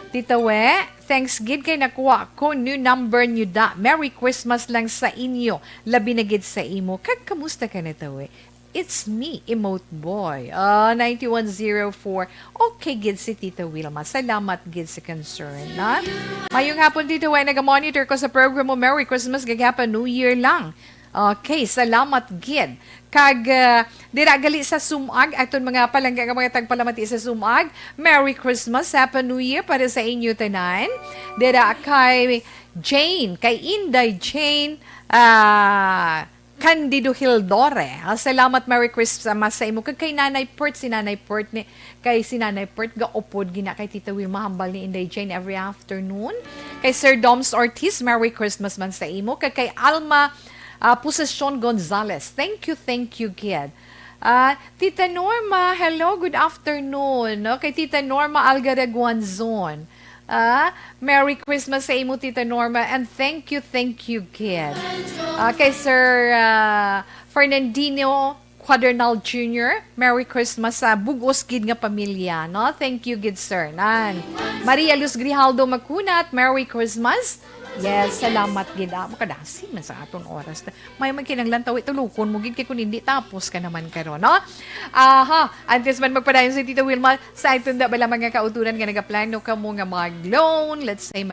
Tita We, thanks gid kay nakuha ko new number niyo da. Merry Christmas lang sa inyo. Labi na gid sa imo. Kag kamusta ka na, Tita We? It's me, Emote Boy. Ah, ninety-one zero four. Okay gid si Tita Wilma. Salamat gid sa concern, na. Mayong hapon, Tita We. Naga-monitor ko sa program mo. Merry Christmas, kag Happy New Year lang. Okay, salamat gid. Kag, ah, dira gali sa Sumag, aton mga palangga nga mga tagpalamati sa Sumag. Merry Christmas, Happy New Year para sa inyo tanan. Dira kay Jane, kay Inday Jane, ah, Candido Hildore. Ah, salamat, Merry Christmas sa imo. Kag kay Nanay Pert, si Nanay Pert ni, kay si Nanay Pert gaupod gina kay Tita Wilma, hambal ni Inday Jane every afternoon. Kay Sir Doms Ortiz, Merry Christmas man sa imo. Kag kay Alma, ah, Posesyon Gonzales, thank you, thank you gid. Ah, Tita Norma, hello, good afternoon. No? Kay Tita Norma Algaraguanzon. Ah, Merry Christmas sa imo, Tita Norma, and thank you, thank you, kid. Ah, kay Sir ah, Fernandino Quadernal Junior, Merry Christmas sa bugos gid nga pamilya, no? Thank you, gid sir. Nan. Maria Luz Grijaldo Macunat, Merry Christmas. Yes, salamat gid. Ah, makadasi man sa aton oras. May magkinanglan tawi tulukon mo gid kay kun hindi tapos ka naman karon, no? Aha, antes man magpadayon si Tita Wilma, sa itong da bala mga kauturan nga nagaplano kamo nga mag-loan, let's say,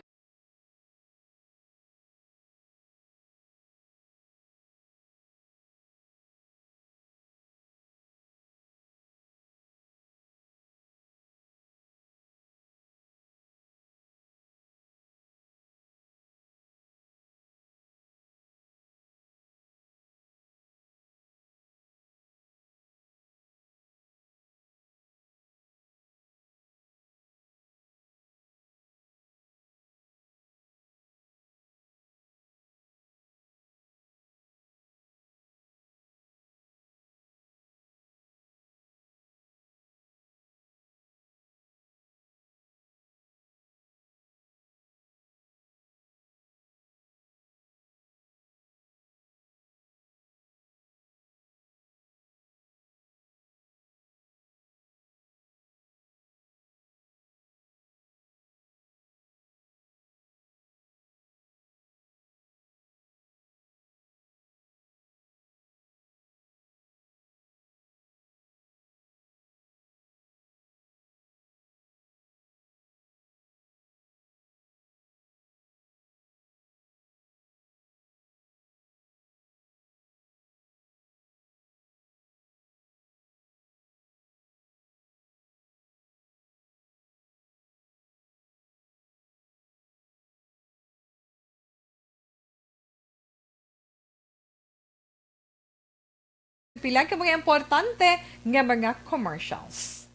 Pila ka mga importante nga mga commercials.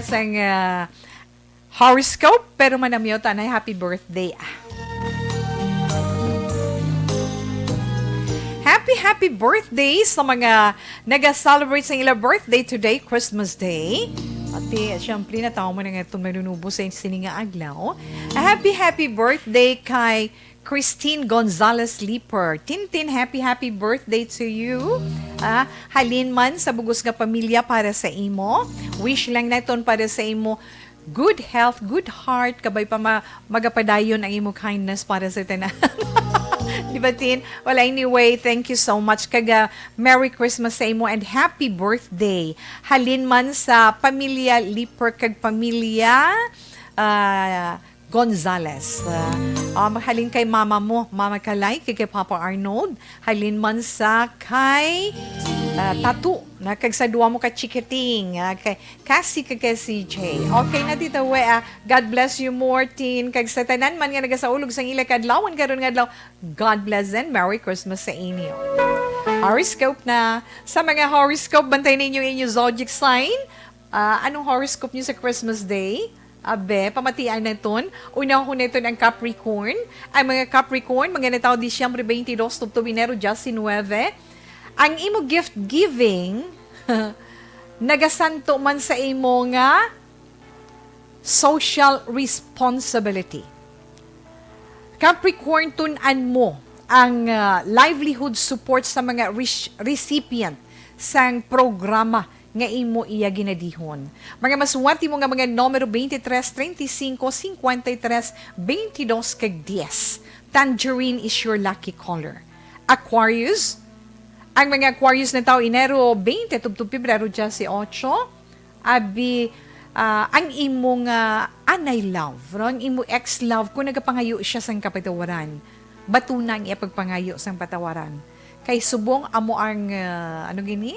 Sang, ah, horoscope, pero manamyo ta na happy birthday, ah. Happy, happy birthday sa mga naga-celebrate sa ila birthday today, Christmas Day. Pati, siyempre, natawa mo na nga itong manunubo sa sini nga adlaw. A happy, happy birthday kay Christine Gonzalez Leeper. Tintin, happy, happy birthday to you. Ah, halin man sa bugos nga pamilya para sa imo. Wish lang naton para sa imo good health, good heart, kabay pa ma-, magapadayon ang imo kindness para sa tanan. Di ba, Tin? Well, anyway, thank you so much. Kaga, Merry Christmas sa imo and happy birthday. Halin man sa pamilya Leeper kag pamilya, ah, Gonzalez. Ah, um, halin kay mama mo, Mama Kalay, kay, kay Papa Arnold, halin man sa kay, ah, Tatu, na kag sa duwa mo ka chikiting, ah, kay Cassie kag kay C J. Okay na, Tita We, ah, God bless you more, Tin, kag sa tanan man nga nagasaulog sang ila kadlawan karon nga adlaw, God bless and Merry Christmas sa inyo. Horoscope na. Sa mga horoscope, bantay ninyo inyo zodiac sign. Ah, anong horoscope niyo sa Christmas Day? Abe, pamatian naton. Unahon naton ang Capricorn. Ang mga Capricorn, mga natawo Disyembre twenty-two tubtob Enero diecinuebe. Ang imo gift giving, nagasanto man sa imo nga social responsibility. Capricorn, tun-an mo ang, ah, livelihood support sa mga res-, recipient sang programa nga imo iya ginadihon. Mga maswerte mo nga mga numero twenty-three, treinta y cinco, cincuenta y tres, veintidós, kag dies. Tangerine is your lucky color. Aquarius, ang mga Aquarius natawo Enero twenty tubtob Pebrero dieciocho, abi, ah, ang imo nga anay love, no? Ang imo ex love, kung nagapangayo siya sang kapatawaran, batuna ang iya pagpangayo sang patawaran. Kay subong amo ang, ah, ano gini?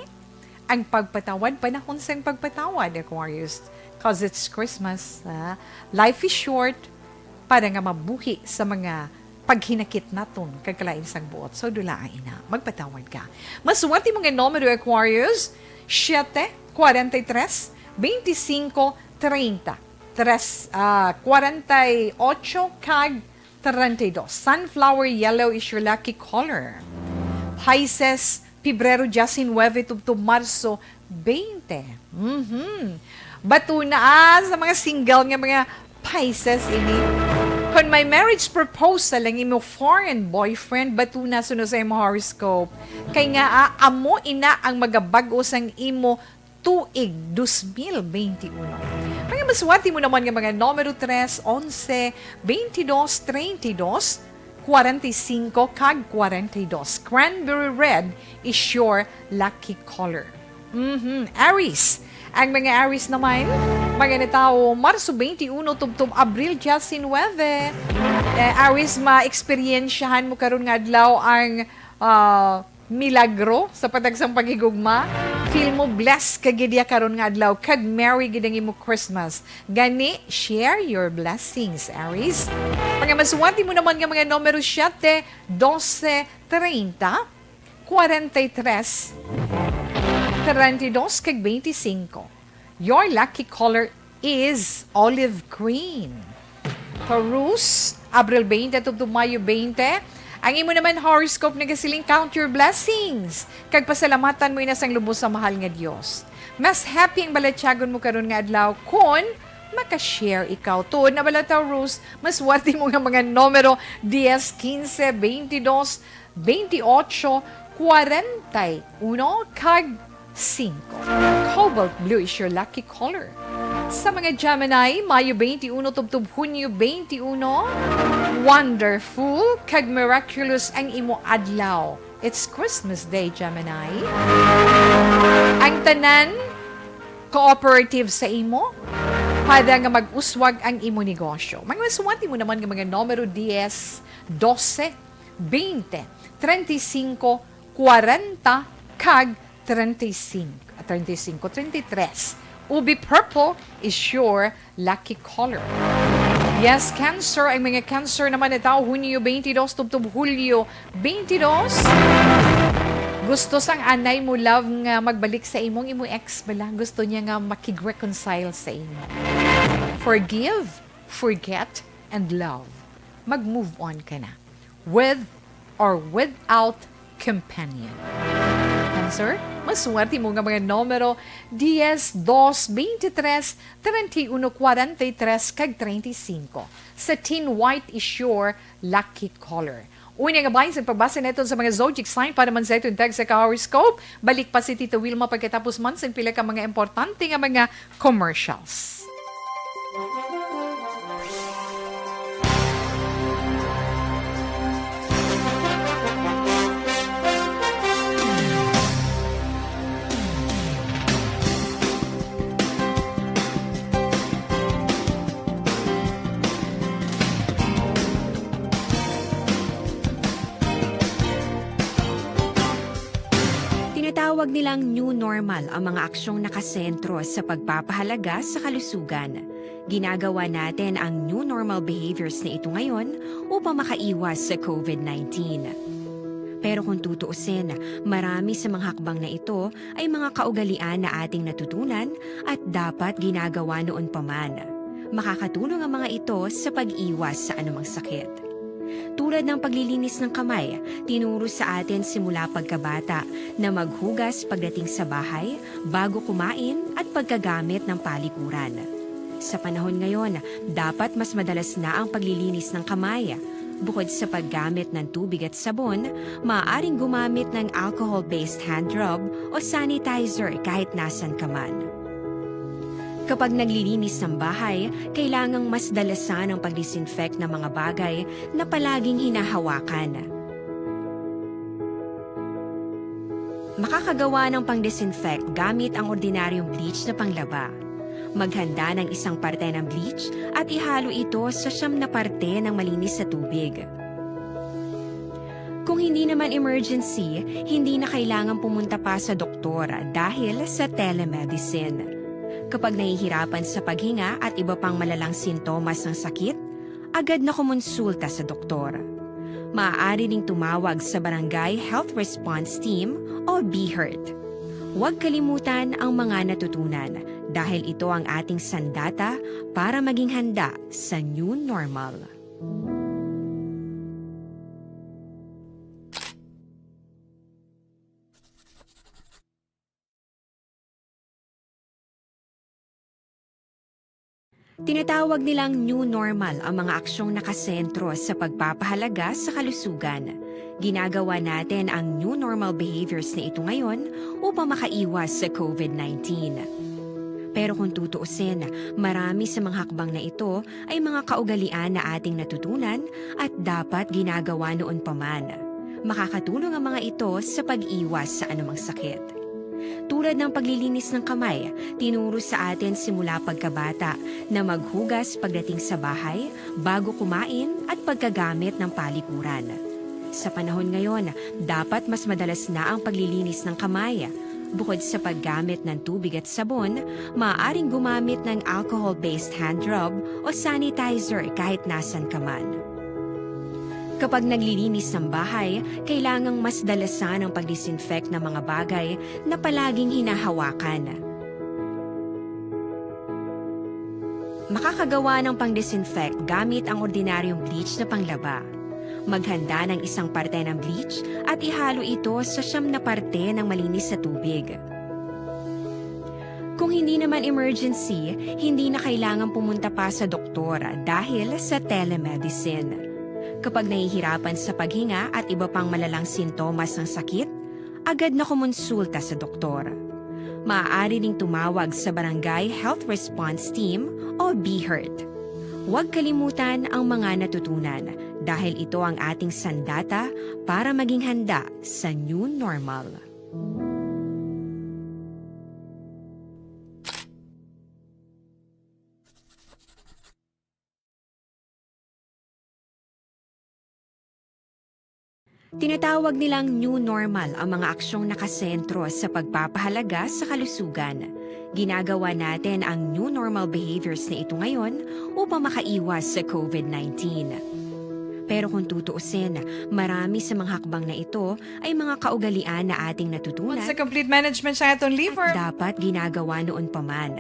Ang pagpatawad, panahon sang pagpatawad, Aquarius. 'Cause it's Christmas, ha? Life is short para nga mabuhi sa mga paghinakit naton kag kalain sang buot. So, dulaa ina, magpatawad ka. Maswerte mo nga numero, Aquarius, siete, cuarenta y tres, veinticinco, treinta, tres, ah, cuarenta y ocho, kag treinta y dos. Sunflower yellow is your lucky color. Pisces, Pebrero diecinuebe tubtob Marso twenty. Mhm. Batuna, ah, sa mga single nga mga Pisces ini. Kon may marriage proposal ang imo foreign boyfriend, batuna suno sa imo horoscope. Kay nga, ah, amo ina ang magabag-o sang imo tuig dos mil veintiuno. Mga maswerte mo naman nga mga numero tres, onse, veintidós, treinta y dos, cuarenta y cinco, kag cuarenta y dos. Cranberry red is your lucky color. Mhm. Aries. Ang mga Aries naman, mga natawo Marso twenty-one tubtob Abril diecinuebe. Eh, Aries, ma-eksperyensyahan mo karon nga adlaw ang, ah, milagro sa patagsang paghigugma. Feel mo blessed ka gid ya karon nga adlaw, kag merry gid ang imo Christmas. Gani, share your blessings, Aries. Mga maswerte mo naman nga mga numero siete, doce, treinta, cuarenta y tres, treinta y dos, kag veinticinco. Your lucky color is olive green. Taurus, Abril twenty tubtob Mayo twenty. Ang imo naman horoscope nagasiling, count your blessings, kag pasalamatan mo ina sang lubos sa mahal nga Dios. Mas happy ang balatyagon mo karon nga adlaw kon maka-share ikaw. Tuod na bala, Taurus, maswerte mo nga mga numero dies, quince, veintidós, veintiocho, cuarenta y uno, kag cinco. Cobalt blue is your lucky color. Sa mga Gemini, Mayo twenty-one tubtob Hunyo twenty-one, wonderful kag miraculous ang imo adlaw. It's Christmas Day, Gemini. Ang tanan cooperative sa imo para nga mag-uswag ang imo negosyo. Mga maswerte mo naman nga mga numero dies, doce, veinte, treinta y cinco, cuarenta, kag treinta y cinco, treinta y cinco, treinta y tres. Ubi purple is your lucky color. Yes, Cancer. Ang mga Cancer naman natawo Hunyo twenty-two tubtob Hulyo twenty-two. Gusto sang anay mo, love, nga magbalik sa imong, imong ex bala? Gusto niya nga makig-reconcile sa imo? Forgive, forget, and love. Mag-move on ka na. With or without companion. Answer? Maswerte mo nga mga numero: dies, dos, veintitrés, treinta y uno, cuarenta y tres, kag treinta y cinco. Sa Teen White is your lucky color. Unya nga bahin sa pagbasa naton sa mga zodiac sign para man sa iton tag sa ka-horoscope, balik pa si Tita Wilma pagkatapos man sa pila ka mga importante nga mga commercials. Tinatawag nilang new normal ang mga aksyong nakasentro sa pagpapahalaga sa kalusugan. Ginagawa natin ang new normal behaviors na ito ngayon upang makaiwas sa covid nineteen. Pero kung tutuusin, marami sa mga hakbang na ito ay mga kaugalian na ating natutunan at dapat ginagawa noon pa man. Makakatulong ang mga ito sa pag-iwas sa anumang sakit. Tulad ng paglilinis ng kamay, tinuro sa atin simula pagkabata na maghugas pagdating sa bahay, bago kumain, at pagkagamit ng palikuran. Sa panahon ngayon, dapat mas madalas na ang paglilinis ng kamay. Bukod sa paggamit ng tubig at sabon, maaaring gumamit ng alcohol-based hand rub o sanitizer kahit nasan ka man. Kapag naglilinis ng bahay, kailangang mas dalasan ang pag-disinfect ng mga bagay na palaging hinahawakan. Makakagawa ng pang-disinfect gamit ang ordinaryong bleach na panglaba. Maghanda ng isang parte ng bleach at ihalo ito sa siyam na parte ng malinis na tubig. Kung hindi naman emergency, hindi na kailangan pumunta pa sa doktor dahil sa telemedicine. Kapag nahihirapan sa paghinga at iba pang malalang sintomas ng sakit, agad na kumonsulta sa doktor. Maaari ding tumawag sa Barangay Health Response Team o BHERT. Huwag kalimutan ang mga natutunan dahil ito ang ating sandata para maging handa sa new normal. Tinatawag nilang new normal ang mga aksyong nakasentro sa pagpapahalaga sa kalusugan. Ginagawa natin ang new normal behaviors na ito ngayon upang makaiwas sa covid nineteen. Pero kung tutuusin, marami sa mga hakbang na ito ay mga kaugalian na ating natutunan at dapat ginagawa noon pa man. Makakatulong ang mga ito sa pag-iwas sa anumang sakit. Tulad ng paglilinis ng kamay, tinuro sa atin simula pagkabata na maghugas pagdating sa bahay, bago kumain, at pagkagamit ng palikuran. Sa panahon ngayon, dapat mas madalas na ang paglilinis ng kamay. Bukod sa paggamit ng tubig at sabon, maaaring gumamit ng alcohol-based hand rub o sanitizer kahit nasan ka man. Kapag naglilinis ng bahay, kailangang mas dalasan ang pag-disinfect ng mga bagay na palaging hinahawakan. Makakagawa ng pang-disinfect gamit ang ordinaryong bleach na panglaba. Maghanda ng isang parte ng bleach at ihalo ito sa siyam na parte ng malinis na tubig. Kung hindi naman emergency, hindi na kailangan pumunta pa sa doktor dahil sa telemedicine. Kapag nahihirapan sa paghinga at iba pang malalang sintomas ng sakit, agad na kumonsulta sa doktor. Maaari ding tumawag sa Barangay Health Response Team o BHERT. Huwag kalimutan ang mga natutunan dahil ito ang ating sandata para maging handa sa new normal. Tinatawag nilang new normal ang mga aksyong nakasentro sa pagpapahalaga sa kalusugan. Ginagawa natin ang new normal behaviors na ito ngayon upang makaiwas sa covid nineteen. Pero kung tutuusin, marami sa mga hakbang na ito ay mga kaugalian na ating natutunan Sa complete management sa aton liver. Dapat ginagawa noon pa man.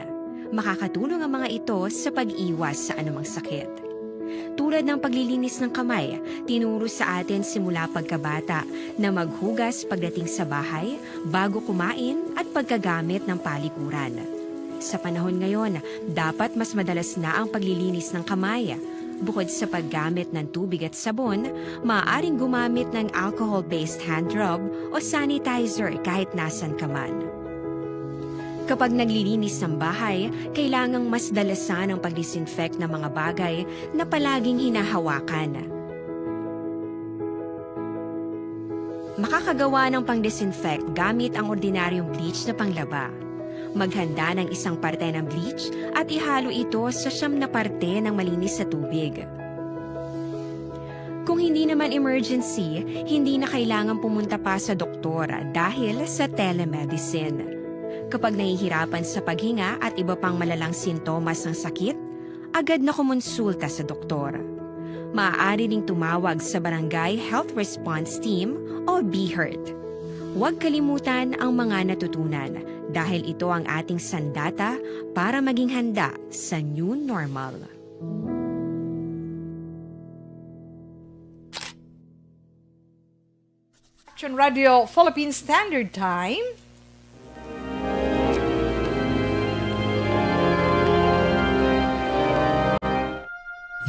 Makakatulong ang mga ito sa pag-iwas sa anumang sakit. Tulad ng paglilinis ng kamay, tinuro sa atin simula pagkabata na maghugas pagdating sa bahay, bago kumain, at pagkagamit ng palikuran. Sa panahon ngayon, dapat mas madalas na ang paglilinis ng kamay. Bukod sa paggamit ng tubig at sabon, maaaring gumamit ng alcohol-based hand rub o sanitizer kahit nasan ka man. Kapag naglilinis ng bahay, kailangang mas dalasan ang pag-disinfect ng mga bagay na palaging hinahawakan. Makakagawa ng pang-disinfect gamit ang ordinaryong bleach na panglaba. Maghanda ng isang parte ng bleach at ihalo ito sa siyam na parte ng malinis na tubig. Kung hindi naman emergency, hindi na kailangan pumunta pa sa doktor dahil sa telemedicine. Kapag nahihirapan sa paghinga at iba pang malalang sintomas ng sakit, agad na kumonsulta sa doktor. Maaari ring tumawag sa Barangay Health Response Team o BHERT. Huwag kalimutan ang mga natutunan dahil ito ang ating sandata para maging handa sa new normal. Action Radio Philippine Standard Time.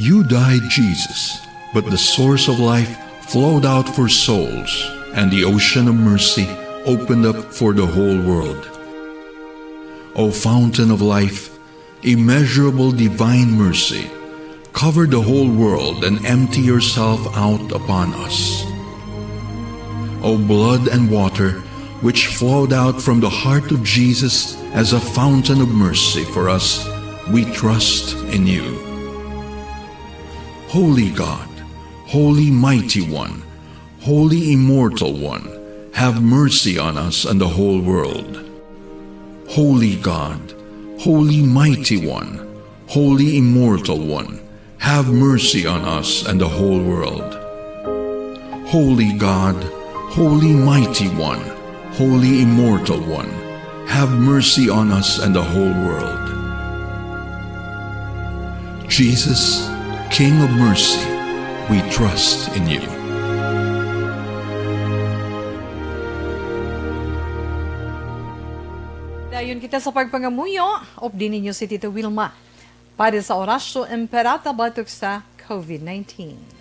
You died, Jesus, but the source of life flowed out for souls, and the ocean of mercy opened up for the whole world. O fountain of life, immeasurable divine mercy, cover the whole world and empty yourself out upon us. O blood and water, which flowed out from the heart of Jesus as a fountain of mercy for us, we trust in you. Holy God, Holy Mighty One, Holy Immortal One, have mercy on us and the whole world. Holy God, Holy Mighty One, Holy Immortal One, have mercy on us and the whole world. Holy God, Holy Mighty One, Holy Immortal One, have mercy on us and the whole world. Jesus, King of mercy, we trust in you. Dayon kita sa pagpangamuyo, update ninyo si Tita Wilma para sa Oratio Imperata batok sa COVID nineteen.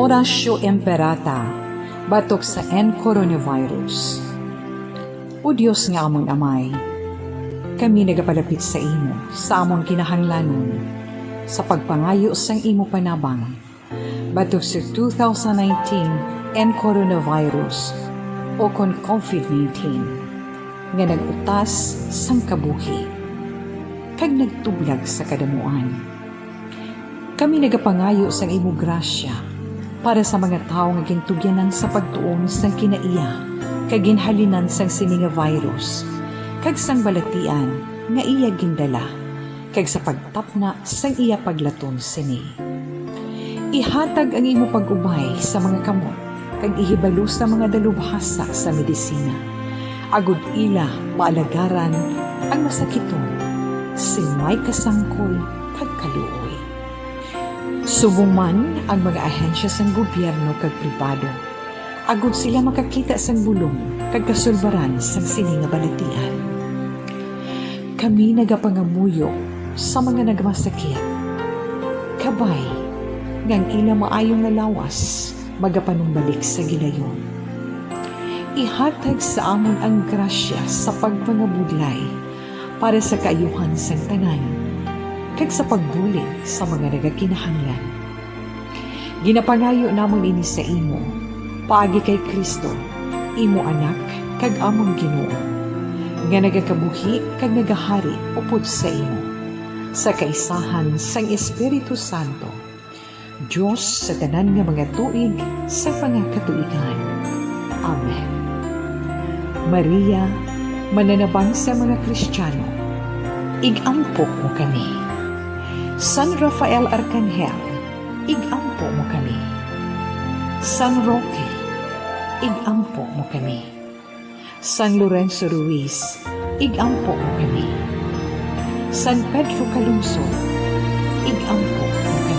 Oratio Imperata batok sa N coronavirus. O Dios nga amon Amay, kami nagapalapit sa imo sa amon kinahanglanon sa pagpangayo sang imo panabang batok sa two thousand nineteen N coronavirus, o kon COVID nineteen, nga nag-utas sang kabuhi kag nagtublag sa kadamuan. Kami nagapangayo sang imo grasya para sa mga tawo nga gintugyanan sa pagtuon sang kinaiya kag ginhalinan sang sini nga virus, kag sang balatian nga iya gindala, kag sa pagtapna sang iya paglaton sini. Ihatag ang imo pag-ubay sa mga kamot, kag ihibalo sa mga dalubhasa sa medisina, agod ila maalagaran ang masakiton sing may kasangkol kag kaluoy. Subong man ang mga ahensya sang gobyerno kag pribado, agod sila makakita sang bulong kag kasulbaran sang sini nga balatian. Kami nagapangamuyo sa mga nagmasakit, kabay nga ang ila maayo nga lawas magapanumbalik sa gilayon. Ihatag sa amon ang grasya sa pagpangabudlay para sa kaayuhan sang tanan, kag sa pagbulig sa mga nagakinahanglan. Ginapangayo namon ini sa imo, paagi kay Cristo, imo Anak, kag amon Ginoo, nga nagakabuhi kag nagahari upod sa imo, sa kaisahan sang Espiritu Santo, Dios sa tanan nga mga tuig sa mga katuigan. Amen. Maria, mananabang sa mga Kristiano, ig-ampo mo kami. San Rafael Arcangel, ig-ampo mo kami. San Roque, ig-ampo mo kami. San Lorenzo Ruiz, ig-ampo mo kami. San Pedro Calungsod, ig-ampo mo kami.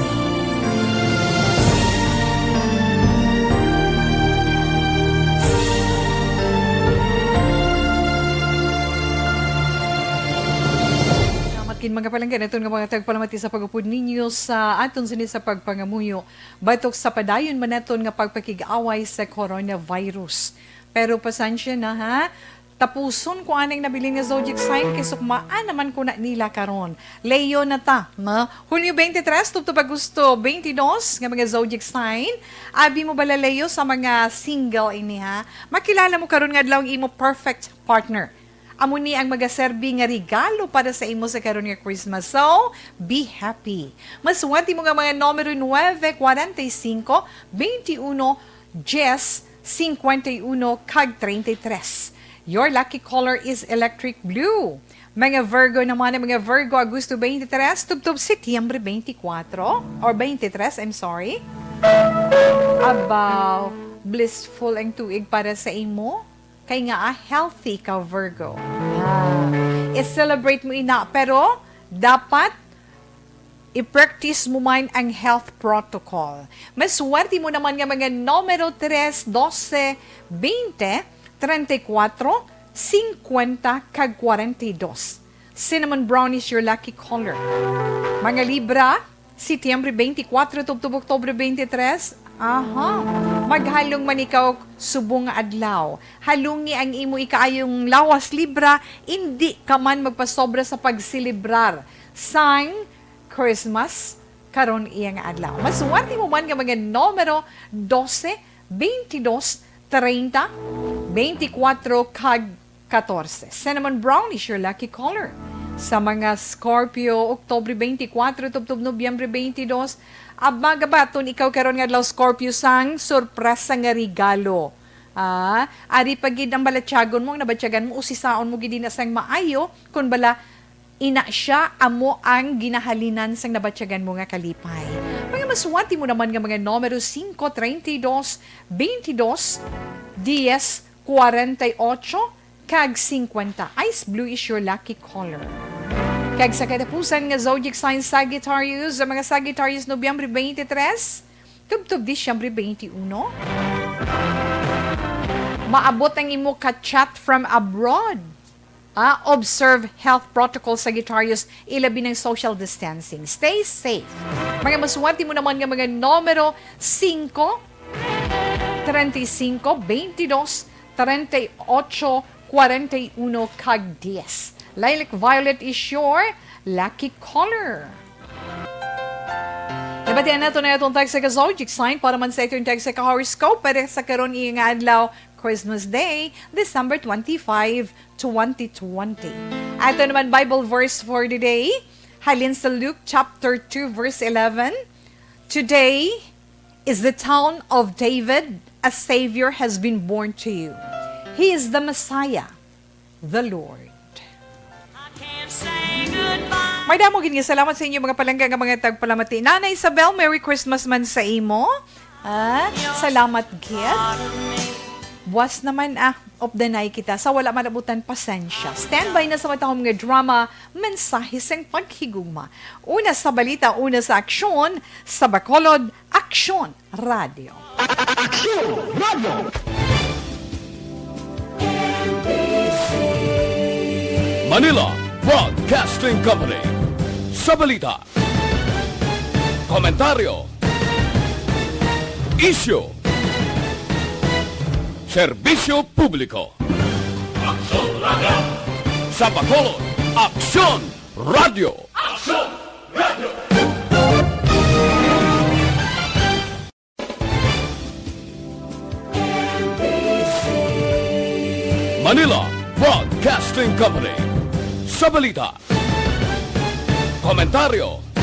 Salamat gid, mga palangga, naton nga mga tagpalamati sa pag-upod ninyo sa aton sini sa pagpangamuyo batok sa padayon man naton nga pagpakig-away sa coronavirus. Pero pasensya na, ha? Tapuson ko anay nabilin nga zodiac sign kay sukmaan naman ko na nila karon. Leo na ta, no? Hulyo twenty-three tubtob Agosto twenty-two nga mga zodiac sign. Abi mo bala, Leo, sa mga single ini, ha? Makilala mo karon nga adlaw ang imo perfect partner. Amo ni ang magaserbi nga regalo para sa imo sa karon nga Christmas. So, be happy. Maswerte mo nga mga numero nueve, cuarenta y cinco, veintiuno, diez, cincuenta y uno, kag treinta y tres. Your lucky color is electric blue. Mga Virgo naman, ang mga Virgo, Agosto twenty-three, tubtob Setyembre twenty-four, or twenty-three, I'm sorry. Abaw, blissful ang tuig para sa imo. Kay nga, ah, healthy ka, Virgo. Ah, i-celebrate mo ina, pero dapat i-practice mo man ang health protocol. Maswerte mo naman nga mga numero tres, doce, veinte, treinta y cuatro, cincuenta, kag cuarenta y dos. Cinnamon brown is your lucky color. Mga Libra, Setyembre twenty-four tubtob Oktubre twenty-three, aha, maghalong man ikaw subong nga adlaw. Halungi ang imo ikaayong lawas, Libra, indi ka man magpasobra sa pagselebrar sang Christmas karon iya nga adlaw. Maswerte mo man nga mga numero doce, veintidós, treinta, veinticuatro, kag catorce. Cinnamon brown is your lucky color. Sa mga Scorpio, Oktubre twenty-four tubtob Nobyembre twenty-dos, aba, gabaton ikaw karon nga adlaw, Scorpio, sang sorpresa nga regalo. Ah, ari pa gid ang balatyagon mo, ang nabatyagan mo, usisaon mo gid ina sang maayo, kun bala ina sia amo ang ginahalinan sang nabatyagan mo nga kalipay. Mga maswerte mo naman nga mga numero singko, treinta y dos, veintidós, diez, cuarenta y ocho, kag cincuenta. Ice blue is your lucky color. Kag sa katapusan nga zodiac sign, Sagittarius, ang mga Sagittarius, Nobyembre twenty-three tubtob Disyembre twenty-uno, maabot ang imo ka-chat from abroad. Ah, observe health protocol, Sagittarius, ilabi ng social distancing. Stay safe. Mga maswerte mo naman nga mga numero singko, treinta y cinco, veintidós, treinta y ocho, cuarenta y uno, kag diez. Lilac violet is your lucky color. Nabatian nato na atong tagsa ka zodiac sign para man sa atong tagsa ka horoscope para sa karon iya nga adlaw, Christmas Day, December twenty-five, twenty twenty. Ato naman Bible verse for the day, halin sa Luke chapter two, verse eleven. "Today is the town of David, a Savior has been born to you. He is the Messiah, the Lord." May damo gid nga salamat sa inyo, mga palangga, nga mga tagpalamati. Nanay Isabel, Merry Christmas man sa imo. Ah, salamat gid. Buwas naman, ah, updanay kita. Sa wala malabutan, pasensya. Standby na sa matahom nga drama, Mensahe sang Paghigugma. Una sa balita, una sa aksyon, sa Bacolod, Aksyon Radio. Aksyon Radio. Manila Broadcasting Company. Sa balita, komentaryo, isyu, serbisyo publiko. Aksyon Radio. Sa Bacolod, Aksyon Radio. Aksyon Radio. Manila Broadcasting Company. Sa balita, komentaryo,